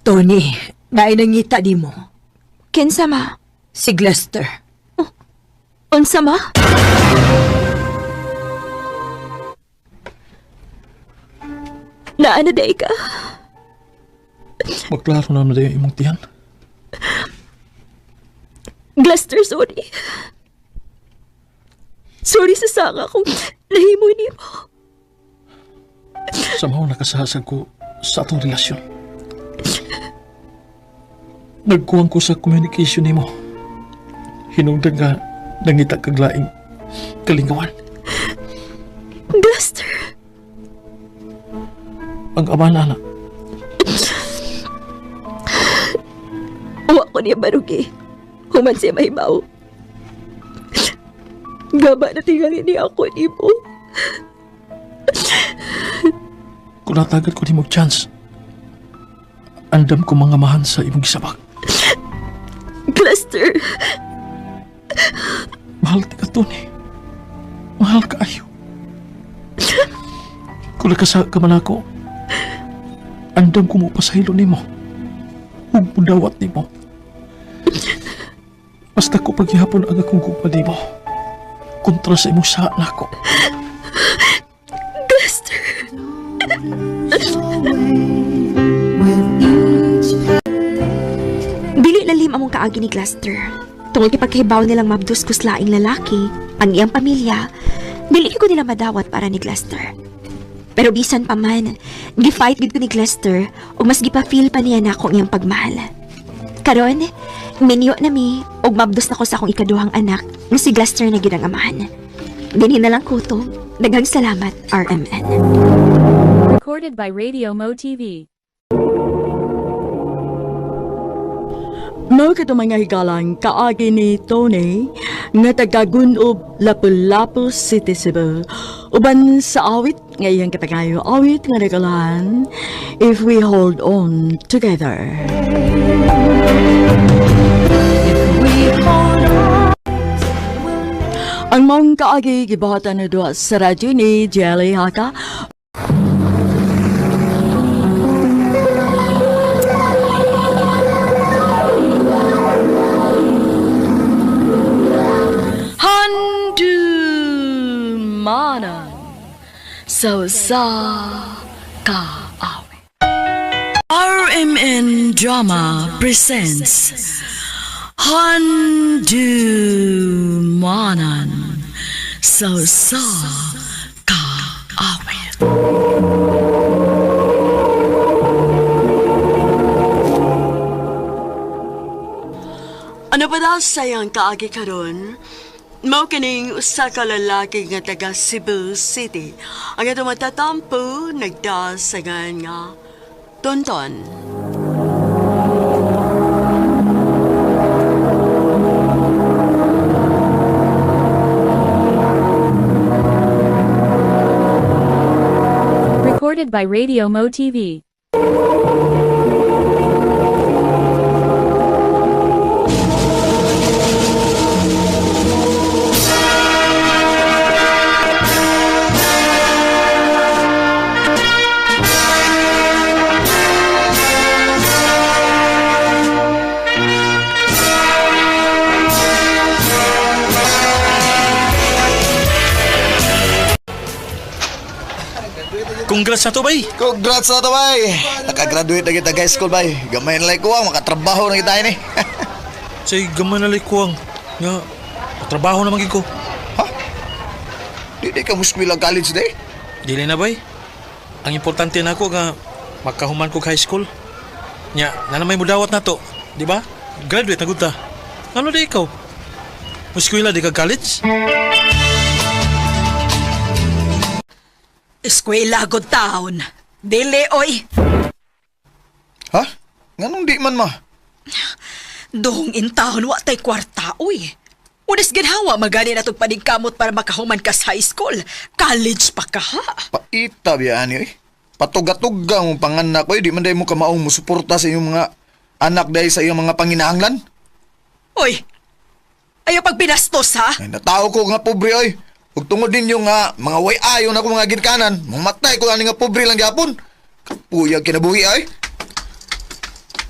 Tony, naay nangita di mo. Kinsa ma? Si Glester. Unsa ma? Naana day ka? Magklaro na na yung imong tiyan. Gluster, sorry. Sorry sa sanga kung nahimo ni mo. Samaw nakasasag ko sa atong relasyon. Nagkuwang ko sa communication nimo. Hinungdan nga nangita kag laing kalingawan. Gluster, Ang ama na na, wa ko niya barugi. Human siya mahibaw. Gaba na tingali niya ako ni mo. kung natagal ko nimo chance, andam ko mga mahan sa imong gisabak. Gluster, Mahal ti ka, Tony. Mahal ka ayo. Kung nakasa ka man ako, andam ko mo pasahilo nimo. Ug mudawat nimo. Basta ko paghihapon ang akong gugma nimo. Kontra sa imong saa nako. Gluster. Dili lalim among kaagi ni Gluster. Tungod kay pagkahibaw nilang mabdos ko sa laing lalaki, ang iyang pamilya, dili ko nila madawat para ni Gluster. Pero bisan pa man, gi-fight gid ko ni Gluster ug mas gipa-feel pa niya nako ang iyang pagmahal. Karon, minyo na mi ug mabdos na ko sa akong ikaduhang anak nga si Gluster na gid ang amahan. Dinhi na lang kutob. Daghang salamat, RMN. Recorded by Radio Mo TV. Mao kato mga higalang kaagi ni Tony nga taga-Gunob, Lapu-Lapu City, Cebu. Uban sa awit nga iyang katangayo, awit nga nagalahan, If We Hold On Together. Ang mong kaagi gibuhatan na duha sa radyo ni Jelly Haka. Handumanan. Sa usa ka awit. RMN Drama presents Handumanan sa usa ka awit. Ano pa daw sayang kaagi karon? Mao kining usa ka lalaki nga taga Cebu City. Ang atong matatampo nagdasagan nga Tonton. Recorded by Radio Mo TV. Congrats na to, bay. Congrats na to, bay. Nakagraduate na kita high school, bay. Gamay na lang ko ang makatrabaho na kita ini. Say, gamay na lang ko ang nga, trabaho naman gid ko. Ha? Di ka muskwila college day? Dili na, bay. Ang importante na ako nga makahuman ko high school. Nya, na may mudawat na to, di ba? Graduate na gud ta. Ano di ikaw? Muskwila di ka college? Eskwela good town. Dili oy. Ha? Nganong di man ma? Doong in town wa tay kwarta oy. Unas ginhawa magani na tog paningkamot para makahuman ka sa high school. College pa ka ha. Paita biya ani oy. Patuga-tuga mong panganak oy, di man day mo kamaong musuporta sa iyong mga anak dahil sa iyong mga panginahanglan. Oy. Ayaw pag binastos ha. Ay, natao ko nga pobre oy. Ug tungod ninyo nga mga way ayo na ko mga ginkanan, mamatay ko ani nga pobre lang gyapon. Kapuyag kinabuhi ay.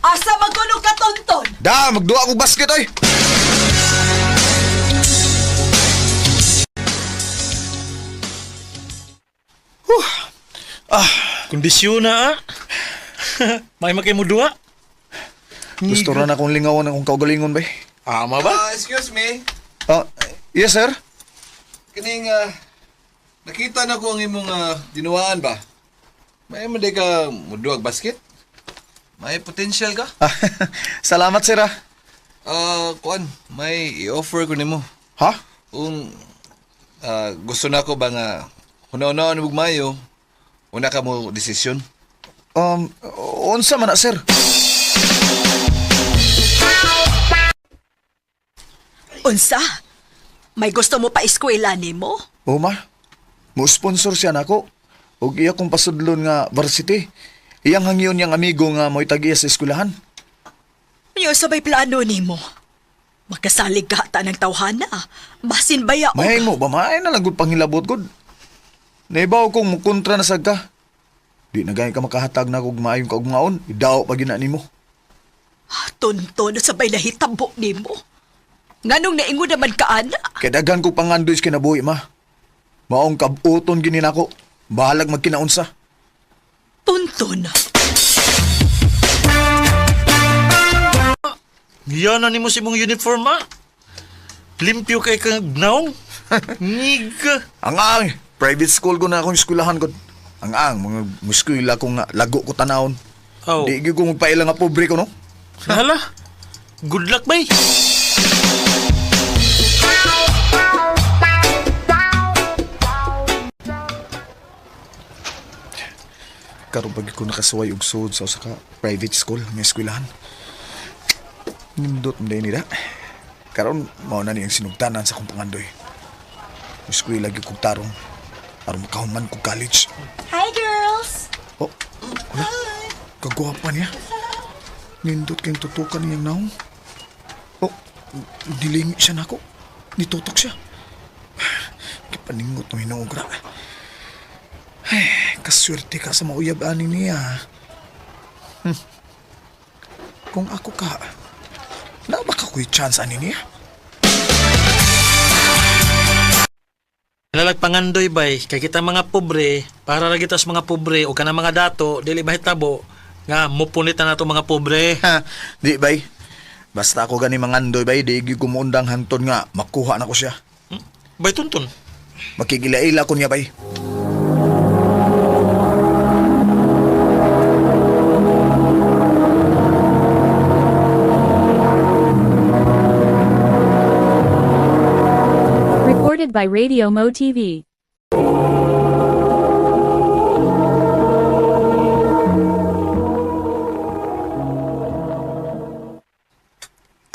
Asa magkuno ka tonton? Da, magduha kog basket oy. Kondisyon na, ah. May makay mo duha. Gusto ra na akong lingawan akong kaugalingon bay. Ama ba? Excuse me. Yes sir. Kining nakita na ko ang imong dinuwaan ba? May man ka muduag basket? May potential ka? Salamat sir ah. Kuan, may i-offer ko nimo. Ha? Kung gusto na ko ba nga hunaw-hunaw mo mayo, una ka mo desisyon. Unsa man na sir? Unsa? May gusto mo pa eskwela nimo? O ma, mo sponsor siya nako. Ug iya kong pasudlon nga varsity. Iyang hangyon niyang amigo nga mo'y tag-iya sa eskwelahan. Yo sa may plano nimo. Makasalig ka ta ng tawhana. Basin baya og Mahimo ba maay na lang gud pangilabot gud. Naibaw kong mukontra na sad ka. Di na gani ka makahatag na kog maayong kaugmaon, idaw pa gina nimo. Tonton sa bay nahitabo nimo. Nganong naingon naman ka ana? Kay daghan kog pangandoy sa kinabuhi ma. Maong kabuton gini nako. Bahalag magkinaunsa. Tonton. Yan na nimo sa imong uniform, ah. Limpyo kay kang naong. Niga. Ang ang private school ko na akong eskwelahan ko. Ang ang mga muskwela ko nga lago ko tanawon. Oh. Di gyud ko magpaila nga pobre ko no. Hala. Good luck, bay. Karon pag ko nakasuway og sud sa usa ka private school nga eskwelahan. Nindot man nila. Karon mao na niyang sinugtanan sa akong pangandoy. Eskwela gyud kog tarong aron makahuman kog college. Hi, girls! Oh, wala. Kagwapa niya. Nindot kayong tutukan niyang naong. Oh, dilingi siya nako. Nitutok siya. Kipaningot ng hinuog ra. Ay, kaswerte ka sa mauyab ani niya. Kung ako ka, na baka ko'y chance ani niya? Lalag pangandoy, bay. Kay kita mga pobre, Para ra kita sa mga pobre o kanang mga dato dili mahitabo nga mupunit na nato mga pobre. Ha, di bay. Basta ako gani mangandoy bay, di gyud ko muundang hanton nga makuha na ko siya. Bay tuntun. Makigilaila ko niya bay. Recorded by Radio Mo TV.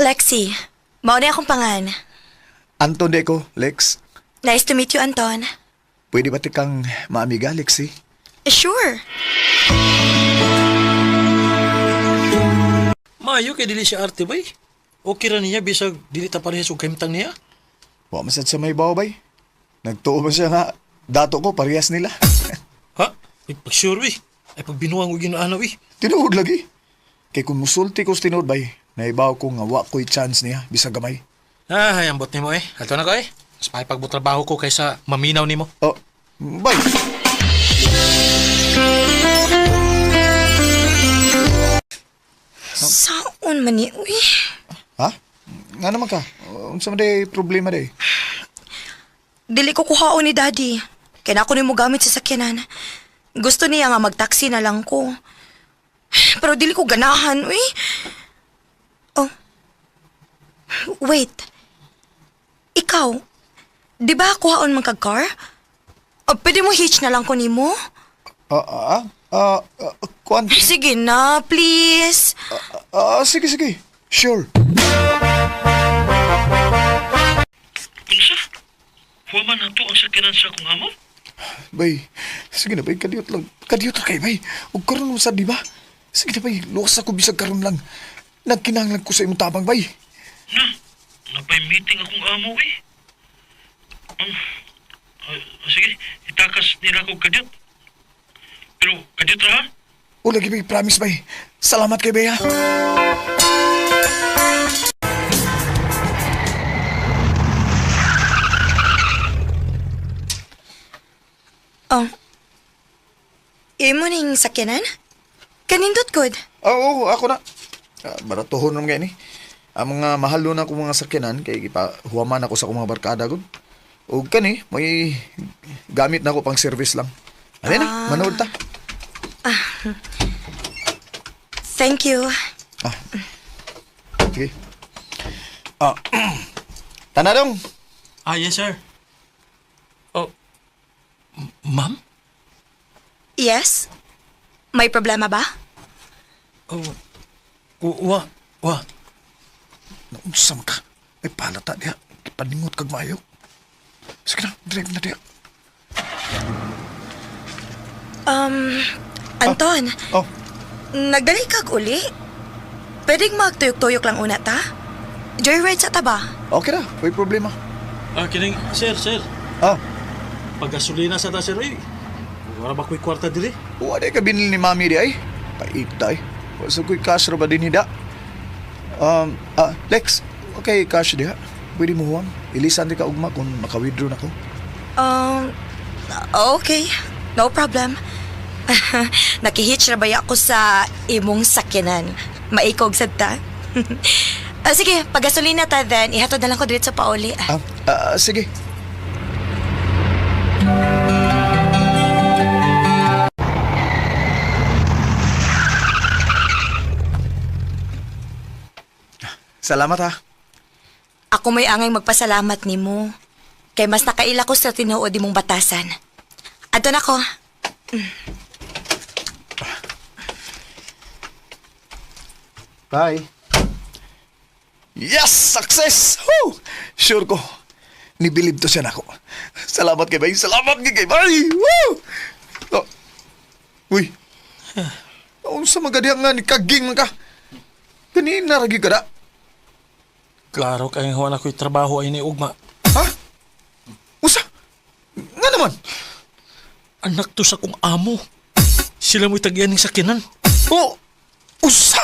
Lexi, mao na akong pangan. Anton de ko, Lex. Nice to meet you, Anton. Pwede ba ti kang maamiga, Lexi? Sure. Maayo kay dili siya arte bay. Okay ra niya bisag dili ta parehas og kahimtang niya. Wa man sad sa may bawo bay. Nagtuo ba siya nga dato ko parehas nila. Ha? Ay, pag sure eh. Ay pagbinuang og ginaana eh. Tinuod lagi. Kay kung musulti ko sa tinuod bay, naibaw ko nga wa ko'y chance niya bisag gamay. Ay, ambot nimo eh. Ato na ko eh. Mas makipagbutrabaho ko kaysa maminaw nimo. Oh, bay. Saon man ni, uy. Ha? Nga naman ka? Unsa man day problema day? Dili ko kuhaon ni Daddy. Kaya na ako ni mo gamit sa sakyanan. Gusto niya nga magtaksi na lang ko. Pero dili ko ganahan, uy. Oh. Wait. Ikaw, di ba kuhaon man kag car? O, pwede mo hitch na lang ko nimo? Kuan. Sige na, please. Sige, sige. Sure. Unsa? Huwaman na to ang sakyanan sa akong amo? Bay, sige na bay, kadiyot lang. Kadiyot ra kay bay. Ug karon mo sad di ba? Sige na bay, luwas ako bisag karon lang. Nagkinahanglan ko sa imong tabang bay. Na, napay meeting akong amo eh. Sige, itakas nila ko kadyot. Pero kadyot ra ha? O lagi bay, promise bay. Salamat kay bay ha. Oh. Imo ning sakyanan? Kanindot good. Oo, ako na. Baratuhon naman kayo ni. Ang mga mahal na akong mga sakyanan, kay gipa, huwaman ako sa akong mga barkada gud. O kani, may gamit na ako pang service lang. Ano na, manood ta. Thank you. Sige. Tanadong. Ah, yes sir. Oh, ma'am? Yes? May problema ba? Oh, wa, wa. Naunsa man ka. Ay palata diha. Paningot kag maayo. Sige na, drive na diha. Anton, Oh, nagdali kag uli? Pwedeng magtuyok-tuyok lang una ta? Joyride sa taba. okay na. May problema. Ah, kining, sir, sir. Ah, Paggasolina sa ta sir eh. Wala ba ko'y kwarta diri? wala ka binili ni mami di ay. Paita ay. Wa sa ko'y cash ra ba din hida? Lex, okay cash diha. Pwede mo huwang. Ilisan di ka ugma kung maka-withdraw na ko. Okay. No problem. Nakihitch na baya ako sa imong sakyanan. Maikog sad ta. Sige, paggasolina ta then, ihatod na lang ko dito sa pauli. Sige. Salamat ha. Ako may angay magpasalamat nimo. Kay mas nakaila ko sa tinuod imong batasan. Adto na ko. Bye. Yes! Success! Woo! Sure ko. Nibilib to siya nako. Salamat kay Bay. Salamat kay Bay. Woo! Oh. Uy. Unsa man gadi nga ni kaging man ka. Kanina ra gyud ka da. Klaro kay huwan ako'y trabaho ay ni Ugma. Ha? Unsa? Nga naman. Anak to sa kong amo. Sila mo'y tagyan ng sakyanan. Oh! Usa!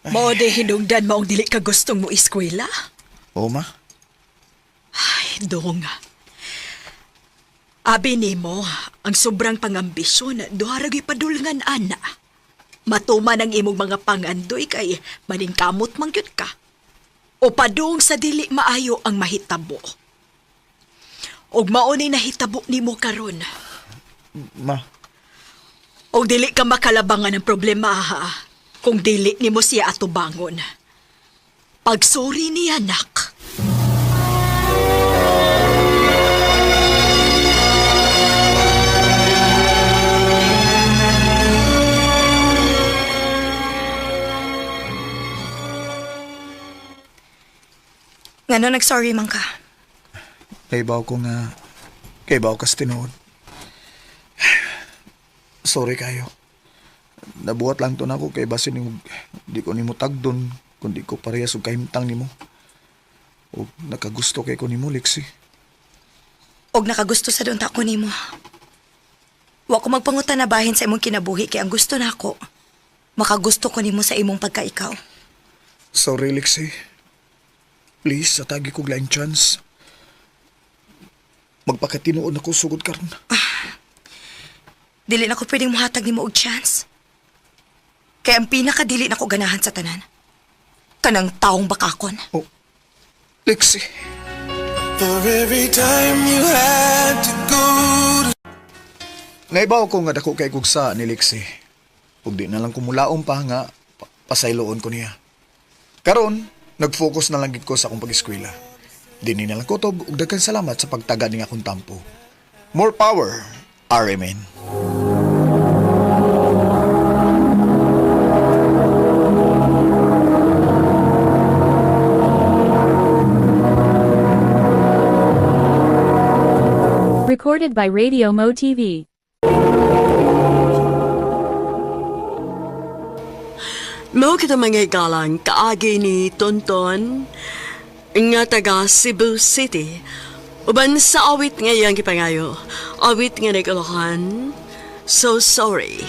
Mao de hinungdan maong dili ka gustong mo eskwela. Oo, ma. Ay, dong. Abi nimo, ang sobrang pangambisyon, duha ra gyud padulngan ana. Matuman ang imong mga pangandoy kay maningkamot man gyud ka. O padung sa dili maayo ang mahitabo. Og mao ni nahitabo nimo karon. Ma, Og dili ka makalabangan ng problema ha, kung dili nimo siya atubangon. Pagsuri niya, nak. Ngano nag-sorry man ka? Kaybaw ko nga, kaybaw ka sa tinuod. Sorry kayo. Nabuhat lang to na ako kay basin nimo, di ko nimo tagdon, kundi ko parehas og kahimtang nimo. O nakagusto kay ko nimo, Lexi. Og nakagusto sa doon ta ako nimo. Wa ko magpangutan na bahin sa imong kinabuhi kay ang gusto nako. Makagusto ko nimo sa imong pagkaikaw. Sorry, Lexi. Please, atagi ko laing chance. Magpakatinuod ako sugod karon. Dili na ko pwedeng muhatag nimo og chance. Kay ang pinakadili na ko ganahan sa tanan. Kanang taong bakakon. Oh, Lexi. For every time you had to go to Naibaw ko nga dako kay kugsa ni Lexi. Ug di na lang kumulaom pa nga pasayloon ko niya. Karon, nag-focus na lang gid ko sa akong pag-eskwela. Dini na lang kutob ug daghan salamat sa pagtaga ning akong tampo. More power, RMN. Recorded by Radio Mo TV. Mao kita mga higalang kaagi ni Tonton nga taga Cebu City. Uban sa awit nga iyang gipangayo. Awit nga nagalohan. So sorry.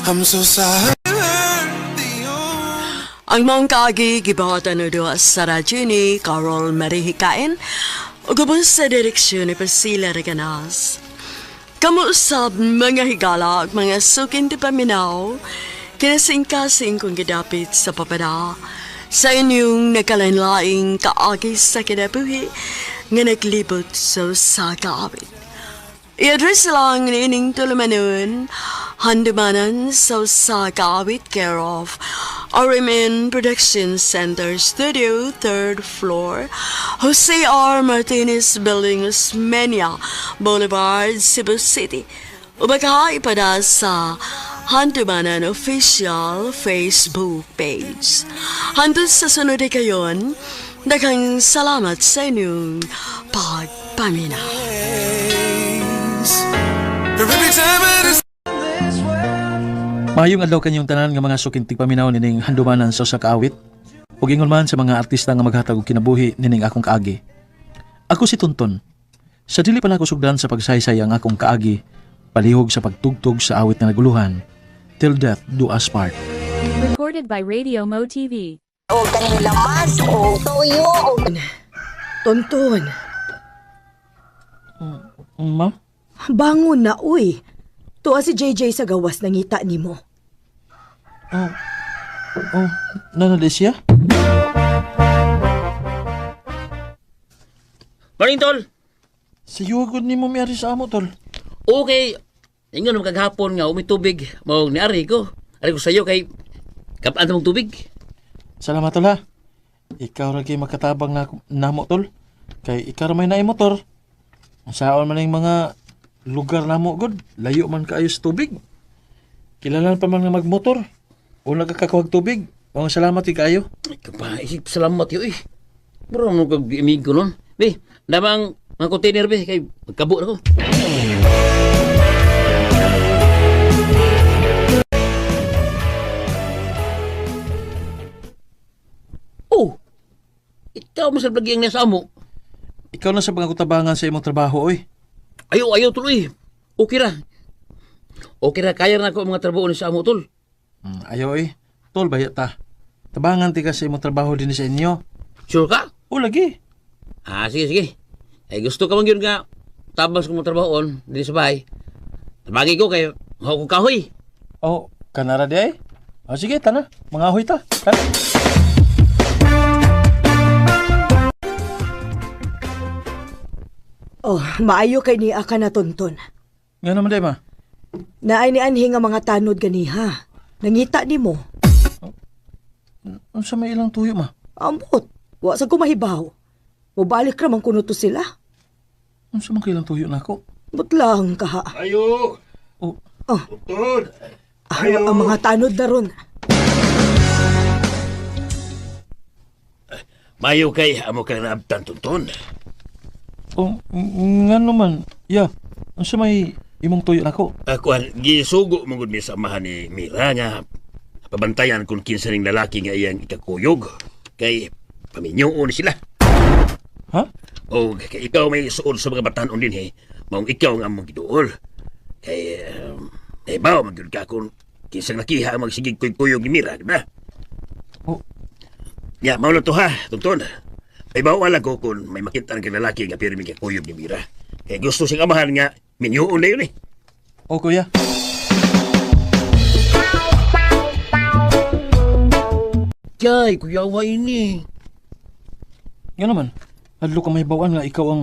I'm so sorry. Ang maong kaagi gibuhatan o duha sa radyo ni Carol Marihikain ug ubos sa direksyon ni Priscilla Reganas. Kamuusab mga higala ug mga sukin ti paminaw, kinasingkasing kong gidapit sa papada sa inyong nagkalainlaing kaagi sa kinabuhi nga naglibot sa usa ka awit. I-address lang niining tulumanon, handumanan sa usa ka awit care of RMN Production Center Studio, 3rd floor, Jose R. Martinez Building, Osmeña Boulevard, Cebu City. Ubaka ipada sa Handumanan Official Facebook page. Hantod sa sunod ay kayon, daghang salamat sa inyong pagpaminaw. For every time it is Maayong adlaw kanyong tanan nga mga sukintig paminaw nining handumanan sa usa ka awit ug ingon man sa mga artista nga maghatag og kinabuhi nining akong kaagi. Ako si Tonton. Sa dili pa nako sugdan sa pagsaysay ang akong kaagi, palihog sa pagtugtog sa awit nga naguluhan, Till Death Do Us Part. Recorded by Radio Mo TV. Tonton, Ma'am? bangon na uy. Tuwa si JJ sa gawas nangita nimo. Oh, oh, nanali siya? Morning, tol. Sa yugod ni mo miyari sa amo, tol. Okay. Ingon naman kagahapon nga umi tubig. Mao ni ari ko. Ari ko sayo kay kapaan mong tubig. Salamat, tol, ha. Ikaw ra kay makatabang na namo, tol. Kay ikaw ra may naay motor. Ang saon man ang mga lugar namo, god. Layo man kaayo sa tubig. Kilalan pa man nga magmotor. O nagkakakuhag tubig. Mga salamat kay kaayo. Ay, kapaisip salamat yo eh. Bro mo kag amigo nun. Be, namang mga container be kay magkabo na ko. Oh. Ikaw mo sa lagi ang nasa amo. Ikaw na sa mga kutabangan sa imong trabaho, oy. Ayaw, ayaw tuloy. Okay ra. Okay ra, kaya na ako ang mga trabaho ni sa amo, tol. Ayaw, oy. Tol, bayat ta. Tabangan ti ka sa imong trabaho din sa inyo. Sure ka? O lagi. Ah, sige, sige. Eh, gusto ka man yun nga tabas ko mo trabahoon diri sa bahay. Tabagi ko kay mahaw ko kahoy. Oh, kanara di ay. Ah, sige, tana. Mga ahoy ta. Tana. Oh, maayo kay niya ka na tonton. Nga naman di ma. Naay ni anhi nga mga tanod ganiha. Nangita nimo. Unsa may ilang tuyo ma? Ambot, wa sa ko mahibaw. Mubalik ra man kuno to sila. Unsa man kailang tuyo nako? But lang kaha. Ayo! Oh, Oh, Doktor! ang mga tanod na ron. Mayo kay amo ka naabtan tonton. oh nga naman. Ya, unsa may imong tuyo nako? Akuan gisugo mo gud mi sa amahan ni Mira nga pabantayan kung kinsa ning lalaki nga iyang ikakuyog kay paminyoon sila. Ha? O kay ikaw may suod sa mga batanon din eh. Maong ikaw nga among giduol. Kay nahibaw man gyud ka kung kinsang nakiha ang magsigig kuyog ni Mira, di ba? Oh. Ya, mao lang to ha, Tonton. May bawal ko kung may makita ng lalaki nga pirmi kuyog ni Mira. Kay gusto siyang amahan nga minyoon na yun eh. Oh, kuya. Kay, kuyawa ini. Nga naman. Hadlo ka may bawaan nga ikaw ang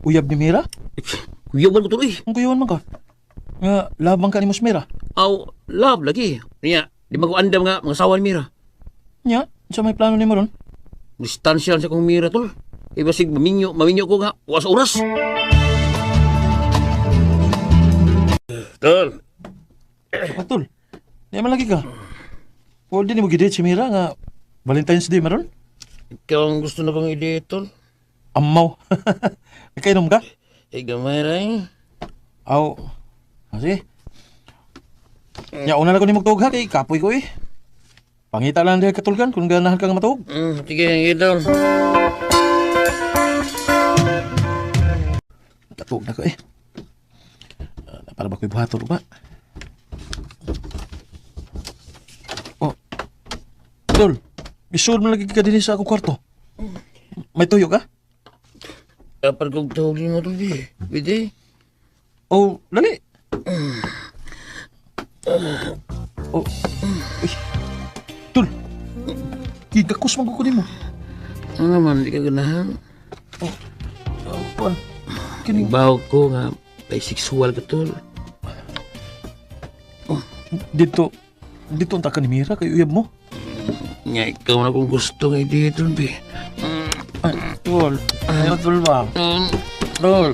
uyab ni Mira? Kuyawan ko to eh. Ang kuyawan man ka. Nga labang ka ni Mos Mira. Aw, love lagi. Niya, di ba ko andam nga mga sawa ni Mira. Nya, unsa may plano nimo ron? Distansya lang sa kong Mira, tol. Iba sig maminyo, maminyo ko nga, was oras. Tol, Patol. Di man lagi ka. O di nimo gidate si Mira nga Valentine's Day maron? ikaw ang gusto na kong i-date, tol. Amaw. Nakainom ka? Eh, gamay ra eh. Aw. Ah, sige. Nya una na ko nimo tuog ha kay kapoy ko eh. Pangita lang dahil katulgan kung ganahan ka nga matuog. Sige, sige, tol. Katuog na ko eh. Ah, para ba ko'y buhaton ba? Oh. Tol, isod mo lagi ka din sa akong kwarto. May tuyo ka? Dapat kong tawagin mo, tol, eh. Pwede. Oh, dali. Oh. Uy. Tol. Gigakos man ko nimo. Ano naman, di ka ganahan. Oh, kuan. Kini Ibaw ko nga, bisexual ka, tol. dito dito unta ka ni Mira kay uyab mo. Nga, ikaw na kung gusto nga i-date, tol, be. Ay, tol. Ayaw tol ba? Tol.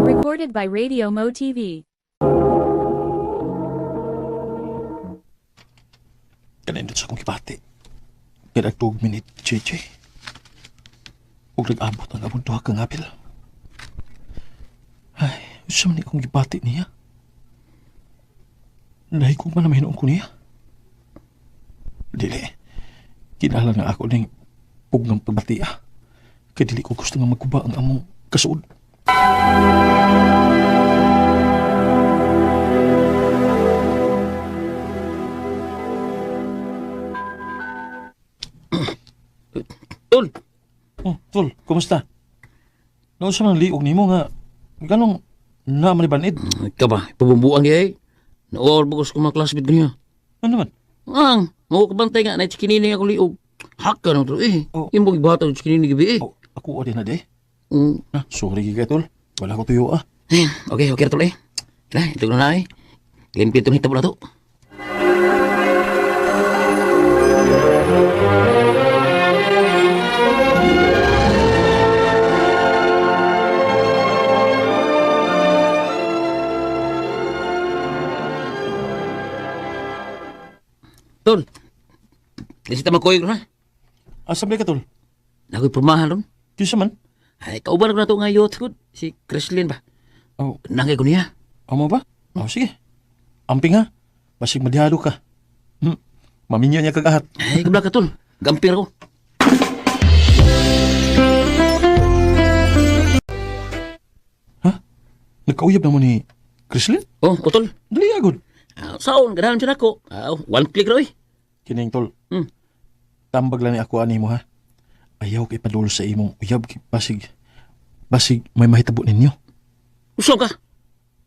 Recorded by Radio Mo TV. Kanindot sa akong kibati. Kaya nagtuog minute, JJ. Huwag nag-abot ang abong duha kang apil. Ay, usa man ni akong gibati niya. Nahigog man na mahinoon ko niya. Dili. Kinahanglan nga ako ning pugnang pagbati ah. Kay dili ko gusto nga magkuba ang among kasuod. Tol, Oh, tol, kumusta? Noon sa man liog nimo nga ganong na man ni banid. ikaw ba, pabumbuan kaya eh. Nauawar ba ko sa mga classmate niya? Ano man? Ang, mau kabantay nga, na chikinini ako liog. Haka na to eh. Oh. Yung mga ibata ng chikinini gabi eh. Oh, ako din na de. Mm. Ah, sorry kay tol. Wala ko tuyo ah. Eh, okay, okay na tol eh. Tara, ito na eh. Limpyo itong hitabo na to. Tol, di siya magkuyog na. Asa ba ka tol? Nako'y purmahan ron. Kinsa man? Ay, kauban ko na to nga youth good. Si Chrislyn ba? Oh, Nangay ko niya. amo ba? Oh, sige. Amping ha. Basig madihado ka. Maminyo niya kag ahat. Ay, kabla ka tol. Gampir ko. Nagkauyab na mo ni Chrislyn? Oh, utol. Dali agod. Ah, saon, ganahan siya nako. Ah, oh, one click raw eh. Kining tol. Tambag lang ni ako ani mo ha. Ayaw kay padulo sa imong uyab kay basig. Basig may mahitabo ninyo. Usaw ka?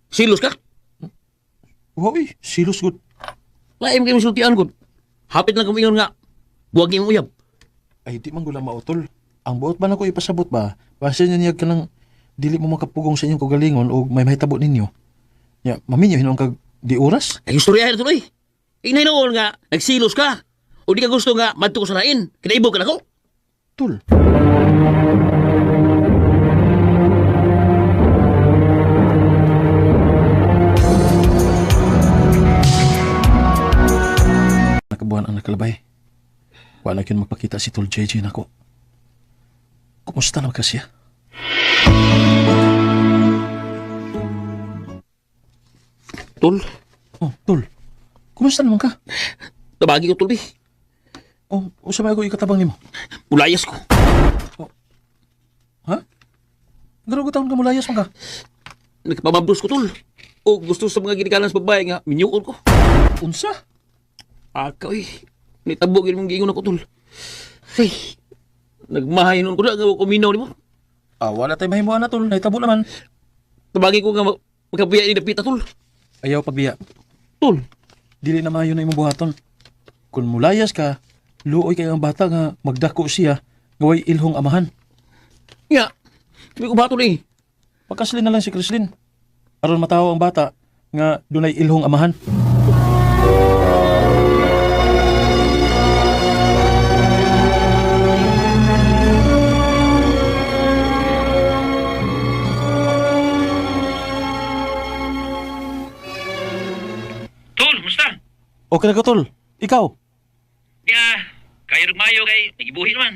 Silos ka? Hoy, silos gud. Laim kayo sultian gud. Hapit lang kumingon nga. Buwag imong uyab. Ay di man gula mautol. Ang buot ba nako ipasabot ba? Basta niya ka lang dili mo makapugong sa inyong kagalingon o may mahitabo ninyo. Ya, maminyo hinuon kag di oras. Ay istorya na tuloy. Inay noon nga nagsilos ka. O di ka gusto nga madto ko sa lain. Kinaibog ka nako. Tul. Nakabuhan ang nakalabay. Wala yun magpakita si Tol JJ nako. Kumusta naman ka siya? Tol, Oh, Tol. Kumusta naman ka? tabagi ko tol bi. Oh, usa may ako ikatabang nimo. Mulayas ko. Ha? Garo ko taon ka mulayas man ka. Nagpamabros ko tol. O gusto sa mga ginikanan sa babae nga minyuon ko. Unsa? Aka oy. Nitabo gyud mong giingon ako tol. Ay. Nagmahay nun ko na nga ko minaw nimo. Ah, wala tay mahimuan na tol. Nahitabo naman. Tabagi ko nga magkabiya ni dapita tol. Ayaw pagbiya. Tol, Dili na maayo na imong buhaton. Kung mulayas ka, luoy kay ang bata nga magdako siya, gaway ilhong amahan. nga. Sabi ko ba tol eh. Pagkaslin na lang si Chrislyn. Aron matawo ang bata nga dunay ilhong amahan. Tol, musta? Okay na ka tol. Ikaw? Ya, kayo nagmayo kay nagibuhi naman.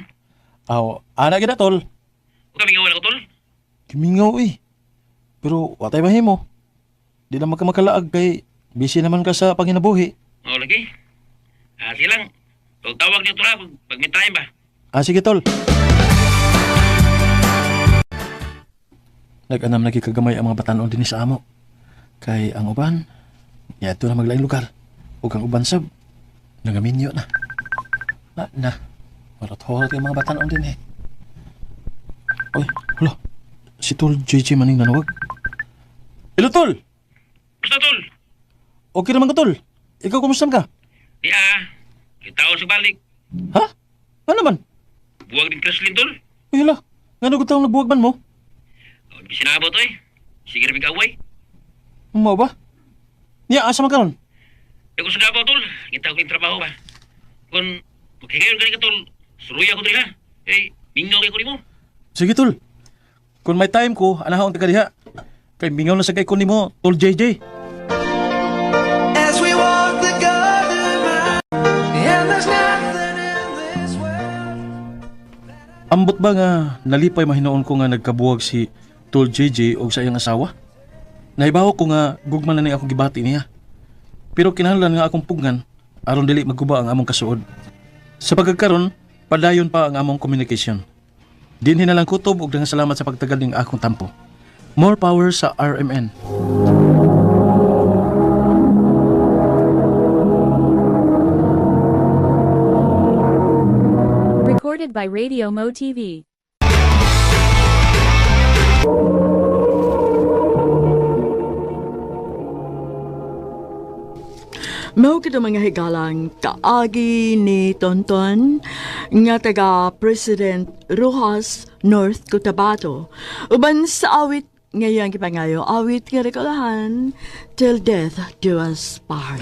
Aw, ana gid na, tol. Huwag kami nga wala ko tol. Kimingaw eh. Pero watay mahimo. Di na magkamakalaag kay busy naman ka sa panginabuhi. Oo, lagi. Ah, sige lang. Huwag tawag niyo tol ha, pag may time ba. Ah, sige tol. Nag-anam lagi kagamay ang mga batanon dinhi sa amo. Kay ang uban, niadto na maglaing lugar. Ug ang uban sab, nangaminyo na. Na, na. Marot-horot yung mga batanon dinhi. Uy, hala. Si Tol JJ maning nanawag. Hello, Tol! Basta tol. Okay naman ka, Tol. Ikaw, kumusta ka? Di ah. Kita sa balik. Ha? Ano naman? Buwag din Kreslin tol. Uy, hala. Nga nagutang nagbuwag man mo? O, di sinabot oy. Sige rin away. Mao ba? Niya, asa man karon? Di ko sa Davao tol. Ngita ko yung trabaho ba. Kung maghigayon ka ni ka tol, suruya ko diri ha. Eh, mingaw kay ko nimo. Sige, Tol. Kung may time ko, anahon ka diha. Kay mingaw na sa kay ko nimo, Tol JJ. As we walk the garden mile, and there's nothing in this world. Ambot ba nga nalipay mahinoon ko nga nagkabuwag si Tol JJ og sa iyang asawa? Nahibaw ko nga gugma na ni akong gibati niya. Pero kinahanglan nga akong pugnan aron dili magguba ang among kasuod. Sa pagkakaron, padayon pa ang among communication. Dinhi na lang kutob og daghang salamat sa pagtagal ning akong tampo. More power sa RMN. Recorded by Radio Mo TV. Mao kito mga higalang kaagi ni Tonton nga taga President Rojas North Cotabato. Uban sa awit ngayang gipangayo awit nga rekolahan till death do us part.